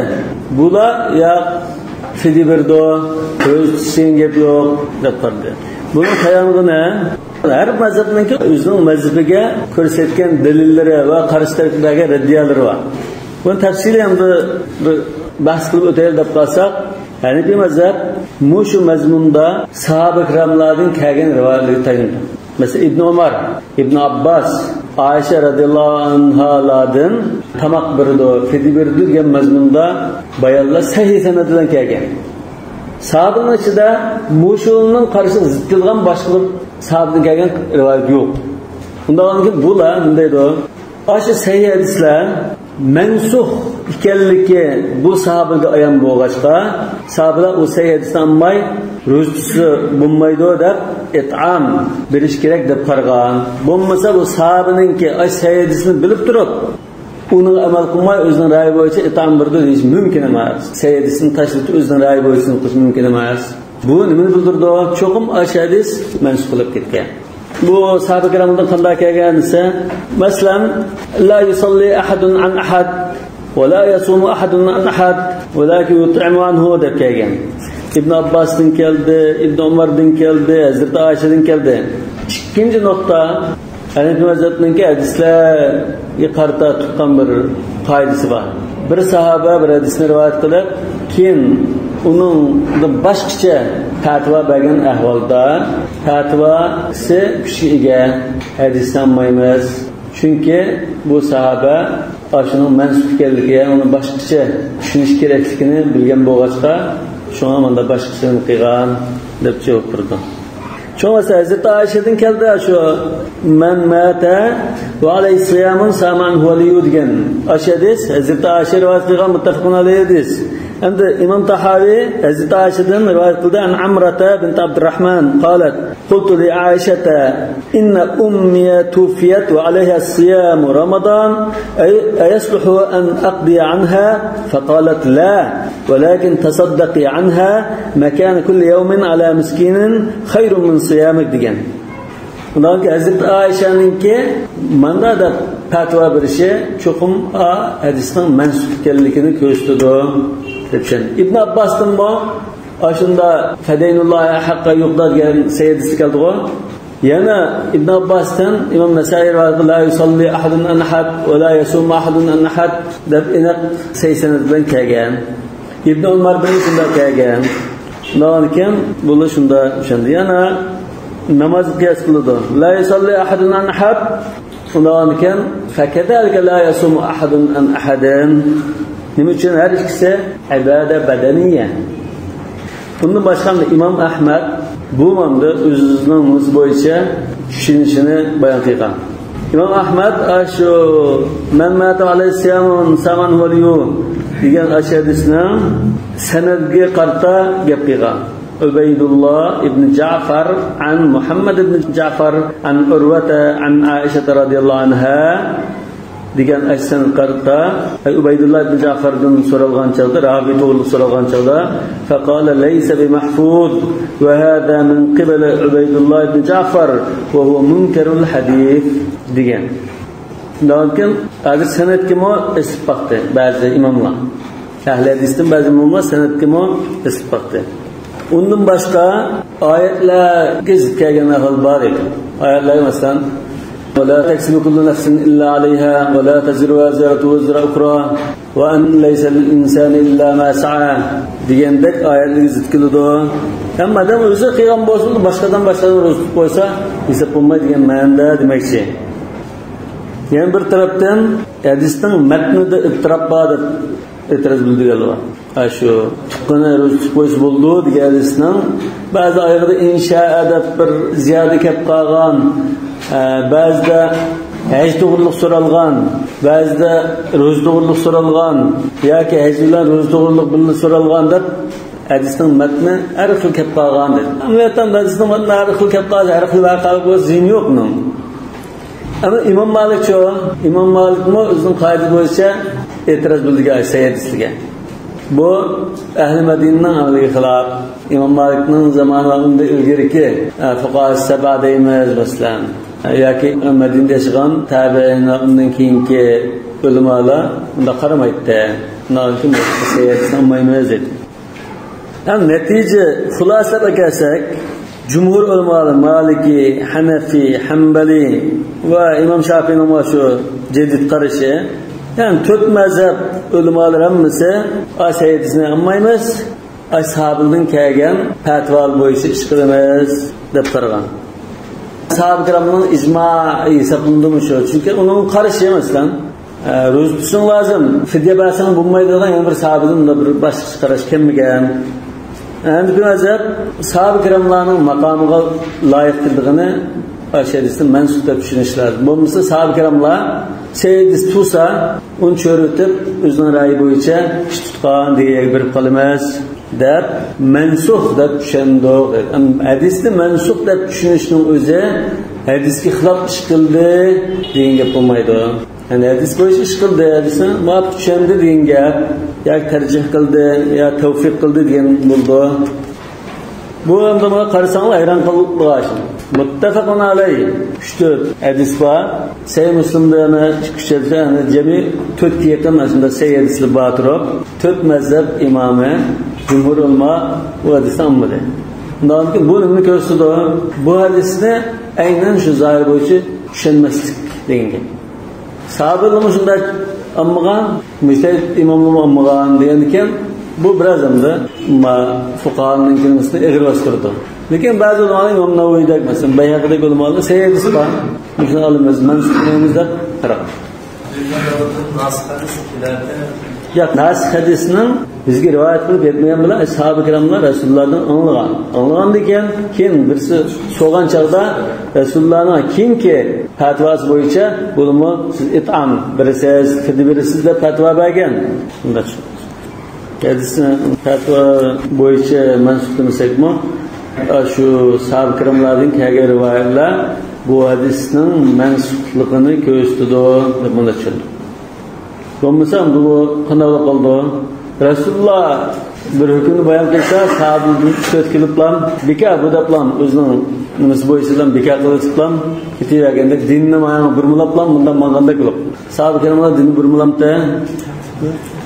Bular ya fidya berdi, o'z tutishgan gap yo'q deb qaradi. Bunun tayanig'i ne? Her mazhabninki o'zining mazhabiga ko'rsatgan dalillari va qarshi tarafdagi raddiyalari bor. Buni tafsili endi bir bahs qilib o'taylik deb qolsak, Hanafiy mazhab mushu mazmunda sahoba ikramlardan kelgan rivoyatlarga tayanadi. Masalan, Ibn Umar, Ibn Abbas, Ayşe radıyallahu anhalardan tamoq berdi, fidya berdi degan mazmunda bayonlar sahih sanadidan kelgan. Sahabenin içinde muşulunun qarşı zıt qilgan boshqa bir sahobadan kelgan rivoyat yo'q. Undan keyin bular bunday deydi. Aşı sahih hadislar mensuh ekanligi bu sahobaga ayon bo'lg'achqa, sahobalar u sahih hadisni olmay ro'za tutsa bo'lmaydi deb it'am berish kerak deb qaragan. Bo'lmasa bu sahobaningki sahih hadisni bilib turib uning amal qilmay o'zining ra'yi bo'yicha it'am berdi deyish mumkin emas. Sahih hadisni tashlab o'zining ra'yi bo'yicha qilish mumkin emas. Bu nimani bildirdi? Cho'qim hadis mansub qilib ketgan. Bu sahoba ikramdan qanday kelgan desa, masalan, la yusalli ahadun an ahad va la yasumu ahadun an ahad walakin yut'imu anhu deb kelgan. İbn Abbasdan keldi, İbn Umardan keldi, Hazreti Ayşe'den keldi. İkinci nokta Hanefi mezhebinin hadislerge qarata tutgan bir qoidasi bor. Bir sahoba bir hadisni rivoyat qilib, keyin uningdan boshqacha fatvo bergan ahvolda fatvosi kuchga ega, hadisni olmaymiz. Chunki bu sahoba shuning mansub ekanligi, ya'ni uni boshqacha tushunish kerakligini bilgan bo'lg'achqa, shunga menda boshqasini qilgan deb javob berdi. Çoğunsa Hazreti Ayşe'den keldi şu men mata ve aleyhi siyamun saman huvaliyyu degan hadis Hazreti Ayşe rivayet qilgan muttafaqun alayhi hadis. Endi İmam Tahavi Hazreti Ayşe'den rivayet qildi an Amrata bint Abdurrahman qalat qultu li Ayşeta inna ummi tufiyat ve aleyha siyamu Ramazan ayasluhu an aqdi anha faqalat la ولكن تصدقي عنها مكان كل يوم على مسكين خير من صيامك degan. Undan keyin Hazreti Ayşe'ninki manda da fatvo berishi cho'qim hadisning mansub ekanligini ko'rsatadi deb tushunadi. Ibn Abbosdan bu shunda fadaynullohi haqqa yuqda degan sayyidisi keldi-ku. Yana Ibn Abbosdan Imom Nasaiy rivoyat qildi, la yusalli ahadun an ahad va la yasum ahadun an ahad deb aniq sanad bilan kelgan. İbn Umar bilan shunda kelgan. Undan keyin bular shunda o'shanda yana namoz qiyos qiladi. La yusalli ahadun an ahad. Undan keyin fakadalika la yasumu ahadun an ahadin. Nima uchun har ikkisi ibada badaniya. Bundan boshqa Imom Ahmad bu manda o'zining o'zi bo'yicha tushunishini bayon qilgan. İmom Ahmad shu man mata alayhi siyamun saman valiyu degan hadisning sanadga qarta gap qilgan. Ubaydulloh ibn Ja'far an Muhammad ibn Ja'far an Urwata an Aisha radhiyallohu anha degan sanad qarta Ubaydulloh ibn Ja'fardan so'ralgan chog'da, ravi to'g'ri so'ralgan chog'da faqala laysa bimahfuz va hada min qibali Ubaydulloh ibn Ja'far va huwa munkarul hadith degan. Lekin hozir san'atga esib boqdi ba'zi imomlar. Ahli hadisdan ba'zi imomlar san'atga esib boqdi. Undan boshqa oyatlarga zid kelgan ahvol bor ekan. Oyatlar masalan ولا تكسب كل نفس إلا عليها ولا تزر وازرة وزر أخرى وأن ليس للإنسان إلا ما سعى degandek oyatlarga zid keladi. Hamma odam o'zi qilgan bo'lsa, boshqadan boshqadan ro'za tutib qo'ysa, hisob bo'lmaydi degan ma'noda demakchi. Yana bir tarafdan hadisning matnida ittirob bor deb e'tiroz bildirganlar. Shu tuqqani ro'za tutib qo'ysa bo'ldi degan hadisning ba'zi oyatida inshaa deb bir ziyoda kelib qolgan, ba'zida haj to'g'riliq so'ralgan, ba'zida ro'za to'g'riliq so'ralgan yoki haj bilan ro'za to'g'riliq birga so'ralgan deb hadisning matni har xil kelib qolgan dedi. Amaliyotdan hadisning matni har xil kelib qolsa, har xil voqelik bo'lsa ziyin yo'q buning. Ama İmam Malikçi, İmam Malikmi o'zining qoidasi bo'yicha e'tiroz bildirgan hadisga. Bu Ahli Madinaning amaliga xilof. İmam Malikning zamonlarida ilgariki fuqaho saba deymiz masalan yoki Madinada yashagan tabiinlar undan keyingi ulamolar unda qaramaydi. Undan keyin hadisni olmaymiz dedi. Ham natija xulosa kelsak, Cumhur ulamaları Maliki, Hanefi, Hanbali va İmam Şafii'nin shu jadid qarashi, ya'ni to'rt mazhab ulamolar hammasi hadisni olmaymiz, ashabidan kelgan fatvo bo'yicha ish qilamiz deb qaragan. Sahoba kiramning ijmo hisoblanadimi shu? Chunki uning qarashi masalan, ro'za tutishing lozim, fidya bersang bo'lmaydi degan yana bir sahobadan bir boshqa qarash kelmagan. Endi bu mazhab sahoba kiramlarning maqomiga loyiq qildig'ini hadisni mansub deb tushunish lozim. Bo'lmasa sahoba kiramlar hadis tursa, uni cho'ritib o'zining ra'yi bo'yicha ish tutgan degan berib qolamiz deb mansux deb tushundik. Hadisni mansux deb tushunishning o'zi hadisga xilof ish qildi degan gap bo'lmaydi. Yani hadis bo'yicha ish qildi, hadisni muvofiq tushundi degan gap, yoki tarjih qildi, yo tavfiq qildi degan bo'ldi. Bu endi buna qarasanglar hayron qolib. Muttafaqun alayh 3-4 hadis bor. Sahih Muslimda yana 3 hadis, yani jami 4 yaqin shunda sahih hadislar bor turib, 4 mazhab imomi, jumhur ulama bu hadisni olmadi. Undan keyin bu nimani ko'rsatadi? Bu hadisni aynan shu zohir bo'yicha tushunmaslik degan gap. Sahabeler shunday anmagan, mujtahid imomlar anmagan degan ekan, bu biroz endi fuqaroning kalimasini eg'irlashtirdi. Lekin ba'zi ulamolar Imom Navoiydek, masalan, Bayhaqidek ulamolar sayyidisi bor. Shuni olamiz, mansub qilamiz deb qaragan. Yo'q, nasih hadisning bizga rivoyat qilib yetmagan bilan sahoba kiramlar Rasulullohdan anglagan. Anglagandan keyin birisi so'rgan chog'da Rasulullohning kimki fatvosi bo'yicha bo'limi siz itam berasiz, fidya berasiz deb fatvo bergan. Bunda hadisni fatvo bo'yicha mansub qilmasakmi, shu sahoba kiramlardan kelgan rivoyatlar bu hadisning mansubligini ko'rsatadi deb bunda tushundim. Bo'lmasa bu qanday qoldi? Rasululloh bir hukmni bayon qilsa, sahobalar to'rt keliblam, beka bu deblam o'zining nimasi bo'yicha beka qiliblam, ketaverganda dinni mana burmalablam bundan manganda qilib. Sahoba kiramlar dinni burmalabdi.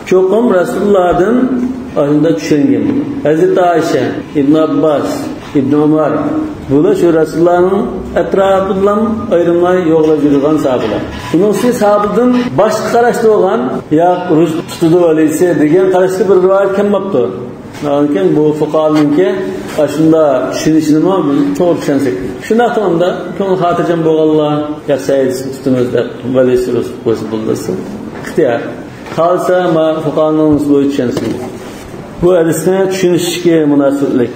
Cho'qim Rasulullohdan ahında tushungan. Hazrati Ayşe, İbn Abbas, İbn Umar bular shu Rasulullohning atrofidan ayrimay yo'qlab yurgan sahobalar. Buning sahobadan boshqa qarashda bo'lgan, yo ruz tutadi valisi degan qarashda bir rivoyat kelmabdi. Lekin bu fuqaroninki shunda tushunishini biz to'g'ri tushunsak. Shunday qilganda ko'ngil xotirjam bo'lganlar, yo sayyidisini tutamiz deb valisi ruz qo'ysa bo'ldi. Ixtiyor. Xolsa ma fuqaroning bo'yicha tushunsin. Bu hadisni tushunishga munosiblik.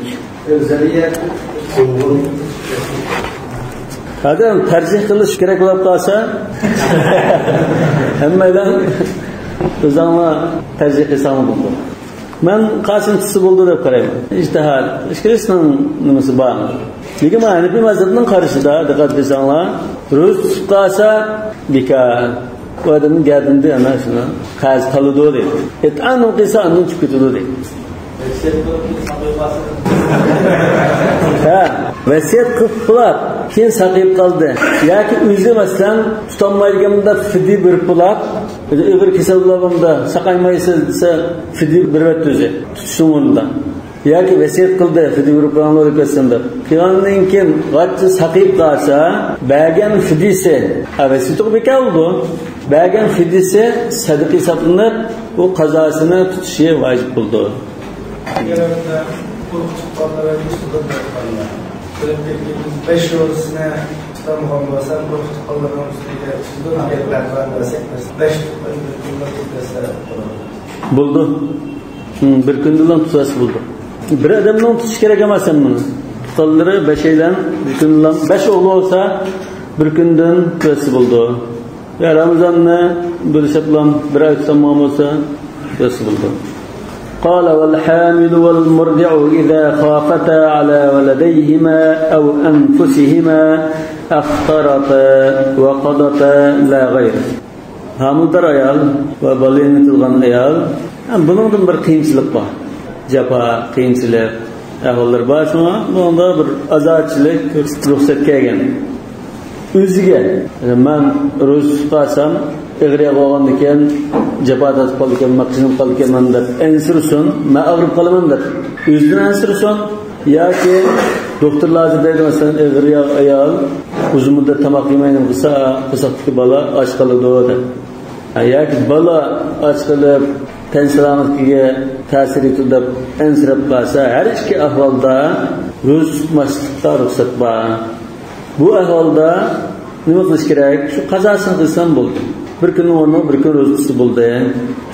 Adam tercih qilish kerak bo'lib qolsa, hammadan o'zingni tercih qilsang bo'ladi. Men qasim tutsa bo'ldi deb qarayman. Ijtihod, ishkilisning nimasi bor. Lekin men Hanafi mazhabining qarashida diqqat qilsanglar, ro'z tutib qolsa bekor. Bu odamning gardinda ana shuni qarz qoladi deydi. Et'an qilsa undan chiqib ketadi deydi. Ha, vasiyat qilib qilib, keyin saqib qoldi. Yoki o'zi masalan tutolmaydiganda fidya berib qilib, o'g'ir kasal bo'lganda saqaymaysiz desa fidya beryapti o'zi tutishning o'rnida. Yoki vasiyat qildi, fidya berib qo'yinglar deb ketsin deb. Qilgandan keyin g'atchi saqib qolsa, bergan fidyasi, vasiyati bekor bo'ldi. Bergan fidyasi sadaqa hisoblanib, u qazosini tutishi vojib bo'ldi. Beş yolsuna tutamağım olsa, korkutuqlarının üstüne tutdu, beş buldu. Bir kundan tutası buldu. Bir adamdan tutish kerak emas buni. Tutqanlari beşeydan, bir kundan beş o'g'li olsa, bir kundan tutasi buldu. Ya Ramazanni bo'lishib bir oy tutamağım olsa, tutasi buldu. قال والحامل والمرضع إذا خافتا على ولديهما أو أنفسهما أفطرتا وقضتا لا غير. Hamildar ayol va bola emitilgan ayol, buningdan bir qiyinchilik bor. Jafo, qiyinchilik ahvollar bor, shunga bunda bir azorchilik ruxsat kelgan. O'ziga men ro'za tutsam ig'riya bo'lgandan keyin jafo tortib qoldi ekanman, qiynalib qoldi ekanman deb ansirsin, men og'rib qolaman deb o'zidan ansirsin yoki doktorlar deydi masalan ig'riya ayol uzun muddat tomoq yemaydi qilsa, qo'saqdagi bola och qoladi deb. Yoki bola och qolib ten salomatligiga ta'sir etadi deb ansirab qolsa, har ikki ahvolda ro'za tutmaslikka ruxsat bor. Bu ahvolda nima qilish kerak? Shu qazosini qilsam bo'ldi. Bir kunning o'rniga bir kun ro'za tutsa bo'ldi.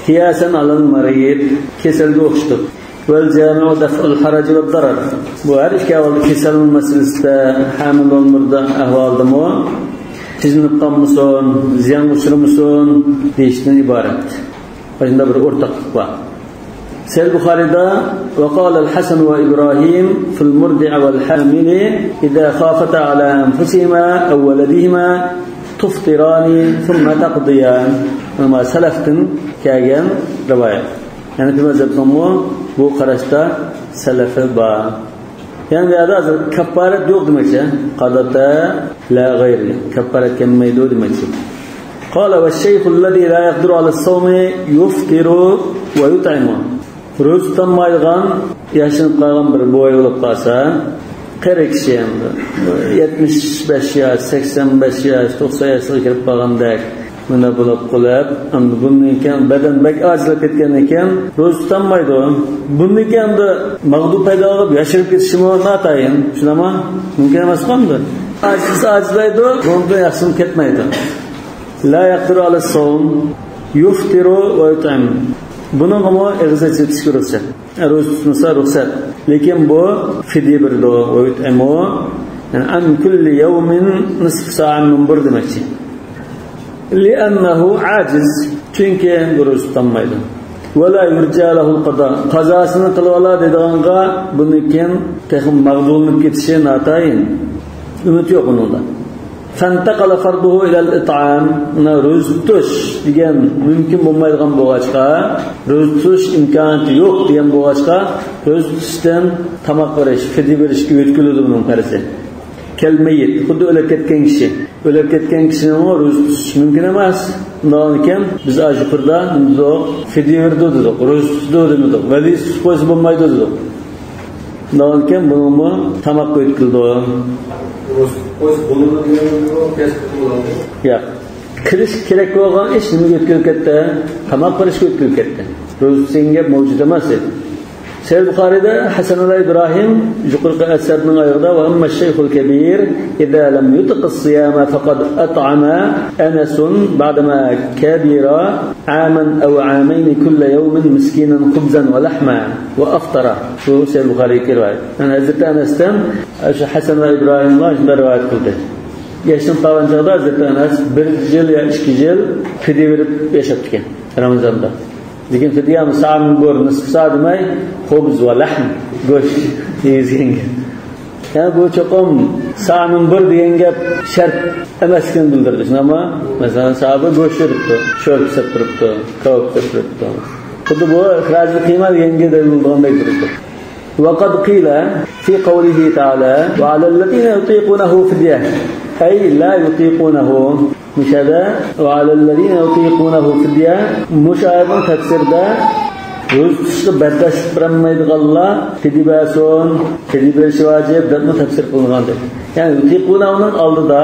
Qiyasan alal marid, kasalga o'xshatib. Vel jami'u daf'ul haraj va darar. Bu har ikki ahvolda kasalning masalasida, hamil bo'lmada ahvoldami, tizinib qolmasin, ziyon uchirmasin deyishdan iborat. Bunda bir o'rtoqlik bor. Sahih Buxoriyda va qala al-Hasan va Ibrohim fil murdi'a wal hamil idza khafata ala anfusihima aw waladihima tuftirani thumma taqdiyan. Ama salafdan kelgan rivoyat. Ya'ni bu mazhabning bu qarashda salafi bor. Ya'ni bu yerda hozir kafforat yo'q demakchi, qadata la g'ayri, kafforat kelmaydi demakchi. Qala va shayxu allazi la yaqdiru ala as-sawmi yuftiru va yut'imu. Ro'za tutolmaydigan, yashinib qolgan bir boy bo'lib qolsa, Qari kishi endi 75 yosh, 85 yosh, 90 yoshga kirib qolgandek bunda bo'lib qolib, endi bundan keyin badan bak ojizlab ketgan ekan, ro'za tutolmaydi. Bundan keyin endi mag'dub paydo bo'lib yashirib ketishi notayin. Shundami? Mumkin emas qanday? Ajiz ajizlaydi, bundan yaxshi ketmaydi. La yaqdiru ala sawm yuftiru va yut'im. Bunun ama og'iz ochib ruxsat. Ro'za tutmasa ruxsat. Lekin bu fidya berdi va yut'imu, yani an kulli yawmin nisf sa'a min bir demakchi. Li'annahu ajiz, chunki ro'za tutolmaydi. Va la yurja lahu al-qada. Qazosini qilib oladi dediganga bundan keyin texim mag'dullanib ketishi notayin. Umid yo'q unda. Fantaqala farduhu ila al-it'am. Ro'za tutish degan mumkin bo'lmaydigan bo'lg'achqa, ro'za tutish imkoniyati yo'q degan bo'lg'achqa, ro'za tutishdan tomoq berish, fidya berishga yo'tkiladi buning qarasi. Kalmayit, xuddi o'lib ketgan kishi. O'lib ketgan kishining ro'za tutish mumkin emas. Undan keyin biz ajuqurda dedik, fidya berdi dedik, ro'za tutdi dedik, vali tutib qo'ysa bo'lmaydi dedik. Undan keyin buni tomoq yo'tkildi. Yo'q. Kirish kerak bo'lgan ish nimaga o'tkazib ketdi? Tomoq qilishga o'tkazib ketdi. Ro'za senga mavjud emas edi. Sahih Buxoriyda Hasan Ibrohim yuqorqi asarning oyog'ida va amma shayxul kabir idza lam yutq as-siyama faqad at'ama Anas ba'dama kabira aman aw amayn kull yawmin miskinan khubzan wa lahma wa aftara. Bu Sahih Buxoriyga rivoyat. Yani Hazreti Anas'tan şu Hasan Ibrohimlar shunday rivoyat qildi. Yaşın qalan chog'da Hazreti Anas 1 yil yo 2 yil fidya berib yashab ekan Ramazonda. Lekin fidya sa'an bir nisf sa demay, xubz va lahm go'sht yegizgan. Yani bu cho'qim sa'an bir degan gap shart emasligini bildirdi. Shundami? Masalan, sahoba go'sht beribdi, sho'rib pisib turibdi, kavob pisib turibdi. Xuddi bu ixrojli qiyma deganga dalil bo'lgandek turibdi. وقد قيل في قوله تعالى وعلى الذين يطيقونه فدية أي لا يطيقونه مشهد وعلى الذين يطيقونه فدية مش أيضا تفسير ده ro'za tutishga bardosh berolmaydiganlar fidya bersin, fidya berish vojib deb tafsir qilingan deb. Ya'ni yutiqunahuning oldida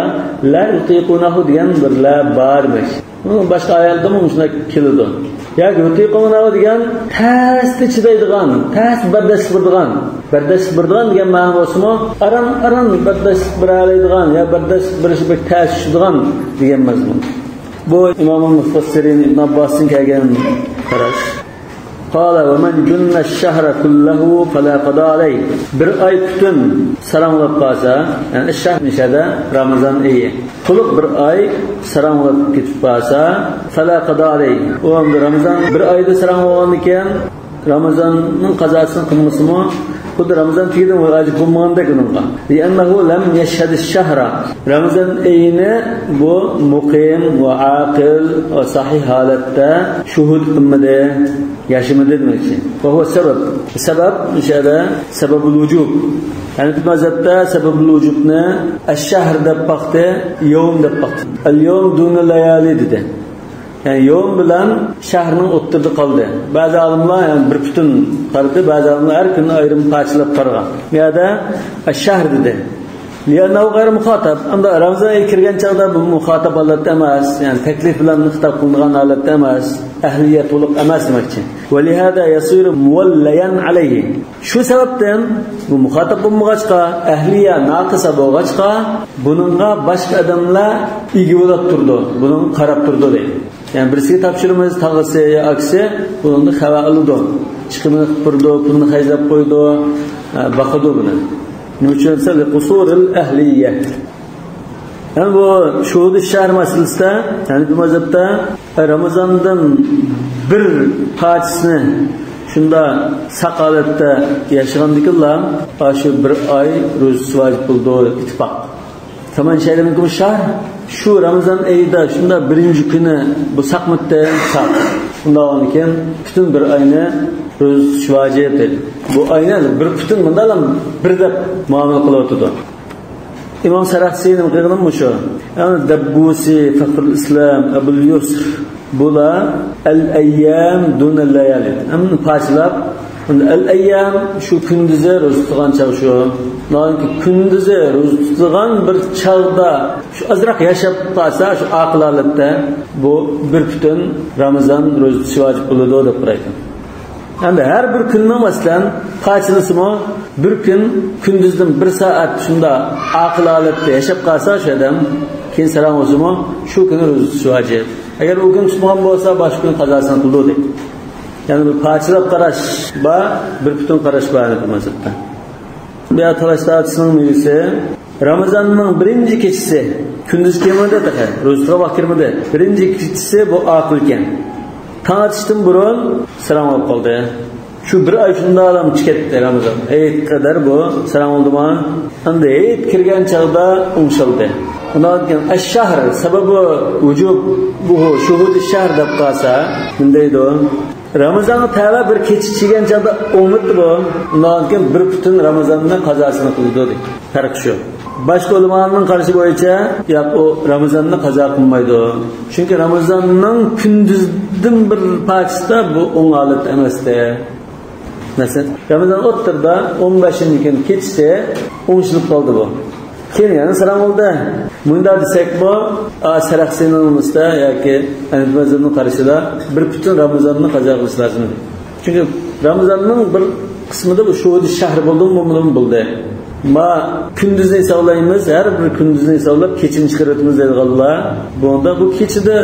la yutiqunahu degan bir la bormish. Bunun boshqa oyatda shunday keladi. Yoki yutiqunahu degan tasdi chidaydigan, tas bardosh beradigan, bardosh beradigan degan ma'no bo'lsa-mu, aram-aram bardosh bera oladigan yo bardosh berish bir tas tushadigan degan mazmun. Bu Imom Mufassirin Ibn Abbosning kelgan qarash. قال ومن جن الشهر كله فلا قضاء عليه. Bir ay bütün saranglab qolsa, ya'ni shahr nishada Ramazon oyi. To'liq bir oy saranglab ketib qolsa, fala qada alayh. U endi Ramazon bir oyda sarang bo'lgan ekan, Ramazonning qazosini qilmasimi, xuddi Ramazon tugadan vojib bo'lmagandek uningga. Li'annahu lam yashhad ash-shahra. Ramazon oyini bu muqim va aqil va sahih holatda shuhud qilmadi. Yaşamadı demek. Ve huve sebep. Sebep müşahede sebebul vücub. Yani bu mezhepte sebebul vücub ne? Eş-şehr deb baktı, yevm deb baktı. El-yevm dûne leyali dedi. Yani yevm bilen şehrinin otturdu kaldı. Bazı alimler yani bir bütün kardı, bazı alimler her gün ayrım parçalayıp karga. Ya da eş-şehr dedi. لأنه غير مخاطب. Ama Ramazan ayı kirgan chaqda bu muxotab holatda emas, yani taklif bilan xitob qilingan holatda emas, ahliyat to'liq emas demakchi. ولهذا يصير موليا عليه. Shu sababdan bu muxotab bo'lmag'achqa, ahliya naqisa bo'lg'achqa, buningga boshqa odamlar ega bo'lib turdi, buning qarab turdi deydi. Yani birisiga topshiramiz, tag'isi yo aksi buningni xabar oladi. Chiqimini qilib turdi, pulni xarjlab qo'ydi, baqadi buni. Nima qusurul ahliyya. Yani bu şuhud şehr meselesinde, yani bu mezhepte Ramazan'dan bir parçasını şunda saqalatda yaşagandikilar shu bir oy ro'zasi vojib bo'ldi ittifoq. Faman shahida minkum shahr, shu Ramazon oyida shunda birinchi kuni bu saqmitda saq. Undan keyin butun bir oyni ro'za tutish vojib dedi. Bu oyni bir butun bundan ham bir deb muomala qilyotdi. İmam Saraxsiyning qilganimi shu? Yani Dabbusi, Faxrul Islam, Abul Yusuf bular al-ayyam dun al-layali. Hamma parchalab El-ayyam shu kunduzi ro'za tutgan chog' shu. Kunduzi ro'za tutgan bir chog'da shu ozroq yashab qolsa, shu aql holatda bu bir butun Ramazon ro'za tutish vojib bo'ladi deb qaraydi. Endi har bir kunning masalan parchalasimi bir kun kunduzdan bir soat shunda aql holatda yashab qolsa shu odam keyin salom o'zimi shu kuni ro'za tutish vojib. Agar u kun tutmagan bo'lsa boshqa kun qazosini qildi deydi. Yani bir parçalap qarash bor, bir butun qarash bor bu mazhabda. Bu yer talash tartışının mevzusi Ramazanning birinchi kechasi kunduz kelmadi taqa, ro'za vaqt kirmadi. Birinchi kechasi bu aql ekan. Tong otishdan burun salom olib qoldi. Shu bir oy shunda odam chiqdi Ramazon. Hayit qadar bu salom oldimi? Endi hayit kirgan chog'da o'ngshildi. Undan keyin ash-shahr sababi vujub bu shuhud shahr deb qolsa, bunday deydi. Ramazonni tava bir kecha chigan chog'da o'ngitdi bu. Undan keyin bir butun Ramazonni qazosini qildi dedi. Farq shu. Boshqa ulamolarning qarashi bo'yicha yo'q, u Ramazonni qazo qilmaydi. Chunki Ramazonning kunduzdan bir parchasida bu o'ng holat emasdi. Masalan, Ramazon o'ttirda 15-kun kechasi o'ngishilib qoldi bu. Keyin yana salom oldi. Bunda desak bu Saraxsiyning usta yoki Hanafi mazhabining qarashida bir butun Ramazonni qazo qilish lozim. Chunki Ramazonning bir qismida bu shuhud shahr bo'ldimi, bo'lmadimi bo'ldi. Ma kunduzni hisoblaymiz, har bir kunduzni hisoblab kechini chiqaryapmiz deydiganlar. Bunda bu kechida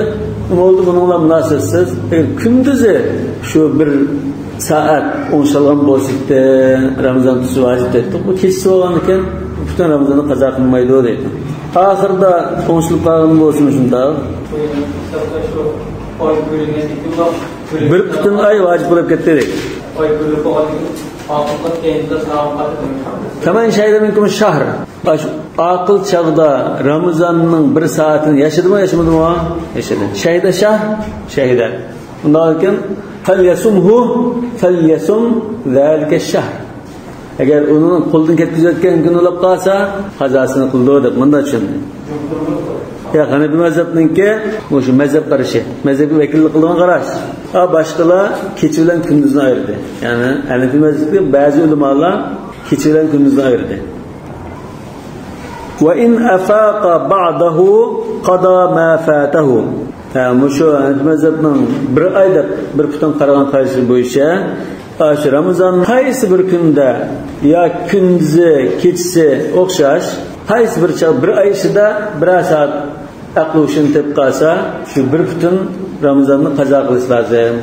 nima bo'ldi, buning bilan munosabatsiz. Agar kunduzi shu bir soat o'ngshalgan bo'lsa, Ramazon tutish vojib deydi. Bu kechasi bo'lgan ekan, butun Ramazonni qazo qilmaydi deydi. Oxirida o'ngshilib qolgan bo'lsin shunda. Bir butun oy vojib bo'lib ketdi deydi. Kaman shahida minkum shahr. Aql chog'da Ramazonning bir soatini yashadimi, yashamadimi? Yashadi. Shahida shahr, shahida. Undan keyin falyasumhu falyasum zalika shahr. Agar uni qo'ldan ketkazayotgan kun bo'lib qolsa, qazosini qildi deb bunda tushundi. Ya Hanafi mazhabninki shu mazhab qarashi, mazhabga vakillik qilgan qarash. A boshqalar kecha bilan kunduzni ayirdi. Ya'ni Hanafi mazhabi ba'zi ulamolar kecha bilan kunduzni ayirdi. Va in afaqa ba'dahu qada ma fatahu. Ha, shu Hanafi mazhabning bir oy deb bir butun qaragan qarashi bo'yicha shu Ramazon qaysi bir kunda yo kunduzi kechasi o'xshash qaysi bir chog' bir oy ichida bir soat aql hushini tepib qolsa, shu bir butun Ramazonni qazo qilish lozim.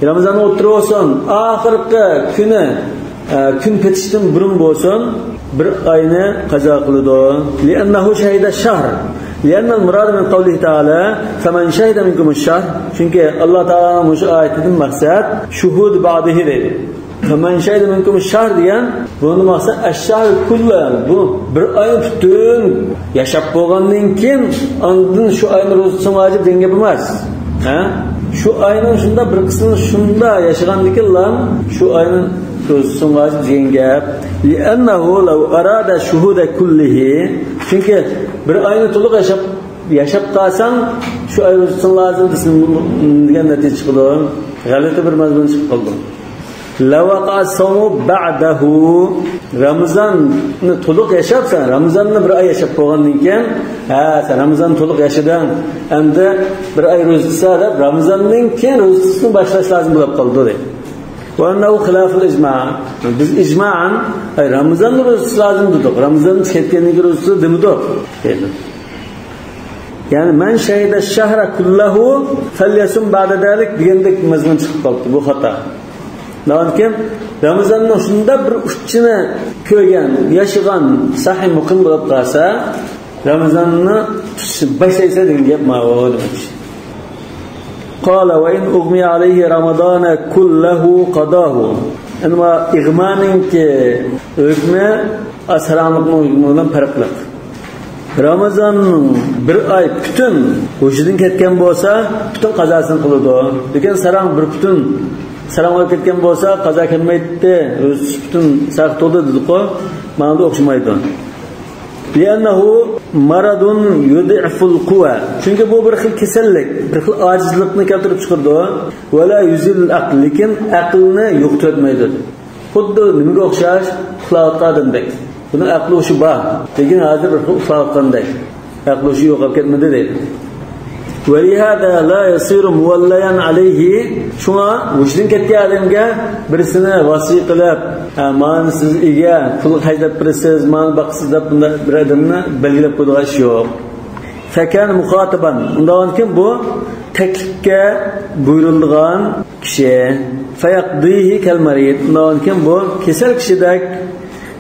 Ramazonni o'tirib olsin, oxirgi kuni kun petishdan burun bo'lsin, bir oyni qazo qiladi. Li'annahu shahida shahr. Li'anna al-murad min qawlihi ta'ala faman shahida minkum ash-shahr. Chunki Alloh taolaning shu oyatidan maqsad shuhud ba'dihi deydi. Faman shahida minkum ash-shahr degan buni maqsad ash-shahr kullu, bu bir oy butun yashab bo'lgandan keyin ondan shu oyni ro'za tutsa vojib degan gap emas. Ha? Shu oyning shunda bir qismini shunda yashagandan lan shu oyni ro'za tutsa vojib degan gap. Li'annahu law arada shuhuda kullihi. Chunki bir oyni to'liq yashab qolsang shu oy ro'za tutsa lozim desin degan natija chiqadi. G'alati bir mazmun chiqib qoldi. Lavaqa savmu ba'dahu. Ramazonni to'liq yashabsan, Ramazonni bir oy yashab bo'lgandan keyin, ha, sen Ramazonni to'liq yashading, endi bir oy ro'za tutsa deb Ramazondan keyin ro'za tutishni boshlash lozim bo'lib qoldi deydi. Va annahu xilaful ijma'. Biz ijma'an Ramazonni ro'za tutish lozim dedik. Ramazonni ketgandan keyin ro'za tutish demadik deydi. Ya'ni man shahida shahra kullahu falyasum ba'da dalik degandek mazmun chiqib qoldi. Bu xato. Lekin Ramazonning shunda bir uchini ko'rgan, yashagan, sahih muqim bo'lib qolsa, Ramazonni tutishni boshlaysa degan gap ma'vo demak. Qala va in ughmiya alayhi ramadana kullahu qadahu. Ammo ig'maninki hukmi asranlikning hukmidan farqli. Ramazonning bir oy butun hushidan ketgan bo'lsa, butun qazosini qiladi. Lekin sarang bir butun sarang olib ketgan bo'lsa, qazo kelmaydi, o'zi butun saqt bo'ldi dedik-ku, ma'noda o'xshamaydi. Li'annahu maradun yud'iful quwa. Chunki bu bir xil kasallik, bir xil ojizlikni keltirib chiqardi. Va la yuzil aql, lekin aqlni yo'qotmaydi. Xuddi nimaga o'xshash? Uxlayotgan odamdek. Buni aqli hushi bor, lekin hozir bir uxlayotgandek. Aqli hushi yo'qolib ketmadi deydi. ولهذا لا يصير موليا عليه shunga hushidan ketgan odamga birisini vasiy qilib, mana siz ega pul haydab berasiz, mana boqsiz deb bunday bir odamni belgilab qo'ydigan ish yo'q. Fakan muxotaban. Undan keyin bu taklifga buyurilgan kishi. Fayaqdihi kal marid. Undan keyin bu kasal kishidek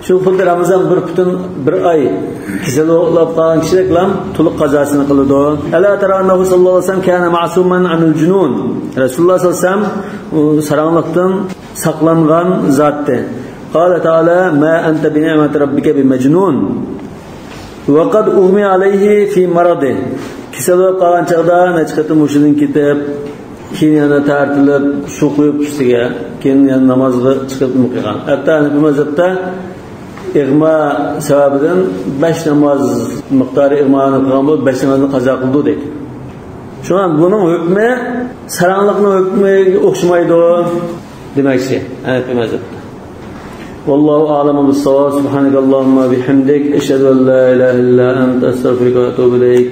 shu xuddi Ramazon bir butun bir oy kasal bo'lib qolgan kishilik to'liq qazosini qiladi. Ala tara annahu sallallohu alayhi vasallam kana ma'suman anil junun. Rasululloh sallallohu alayhi vasallam saranlıqdan saqlangan zotdi. Qala taala ma anta bi ni'mati robbika bi majnun. Va qad ughmi alayhi fi maradi. Kasal bo'lib qolgan chaqda necha qatim hushidan ketib, keyin yana tortilib, shu qo'yib ustiga, keyin yana namozga chiqib qilgan. Hatto bu mazhabda ig'mo sababidan 5 namoz miqdori ig'moni qilgan bo'lib, 5 namozni qazo qildi deydi. Shundan buning hukmi saranliqning hukmiga o'xshamaydi demakchi. Hanafi mazhabda. Vallohu a'lamu bis-savob. Subhanakallahumma bihamdik ashhadu an la ilaha illa anta astagfiruka va atubu ilayk.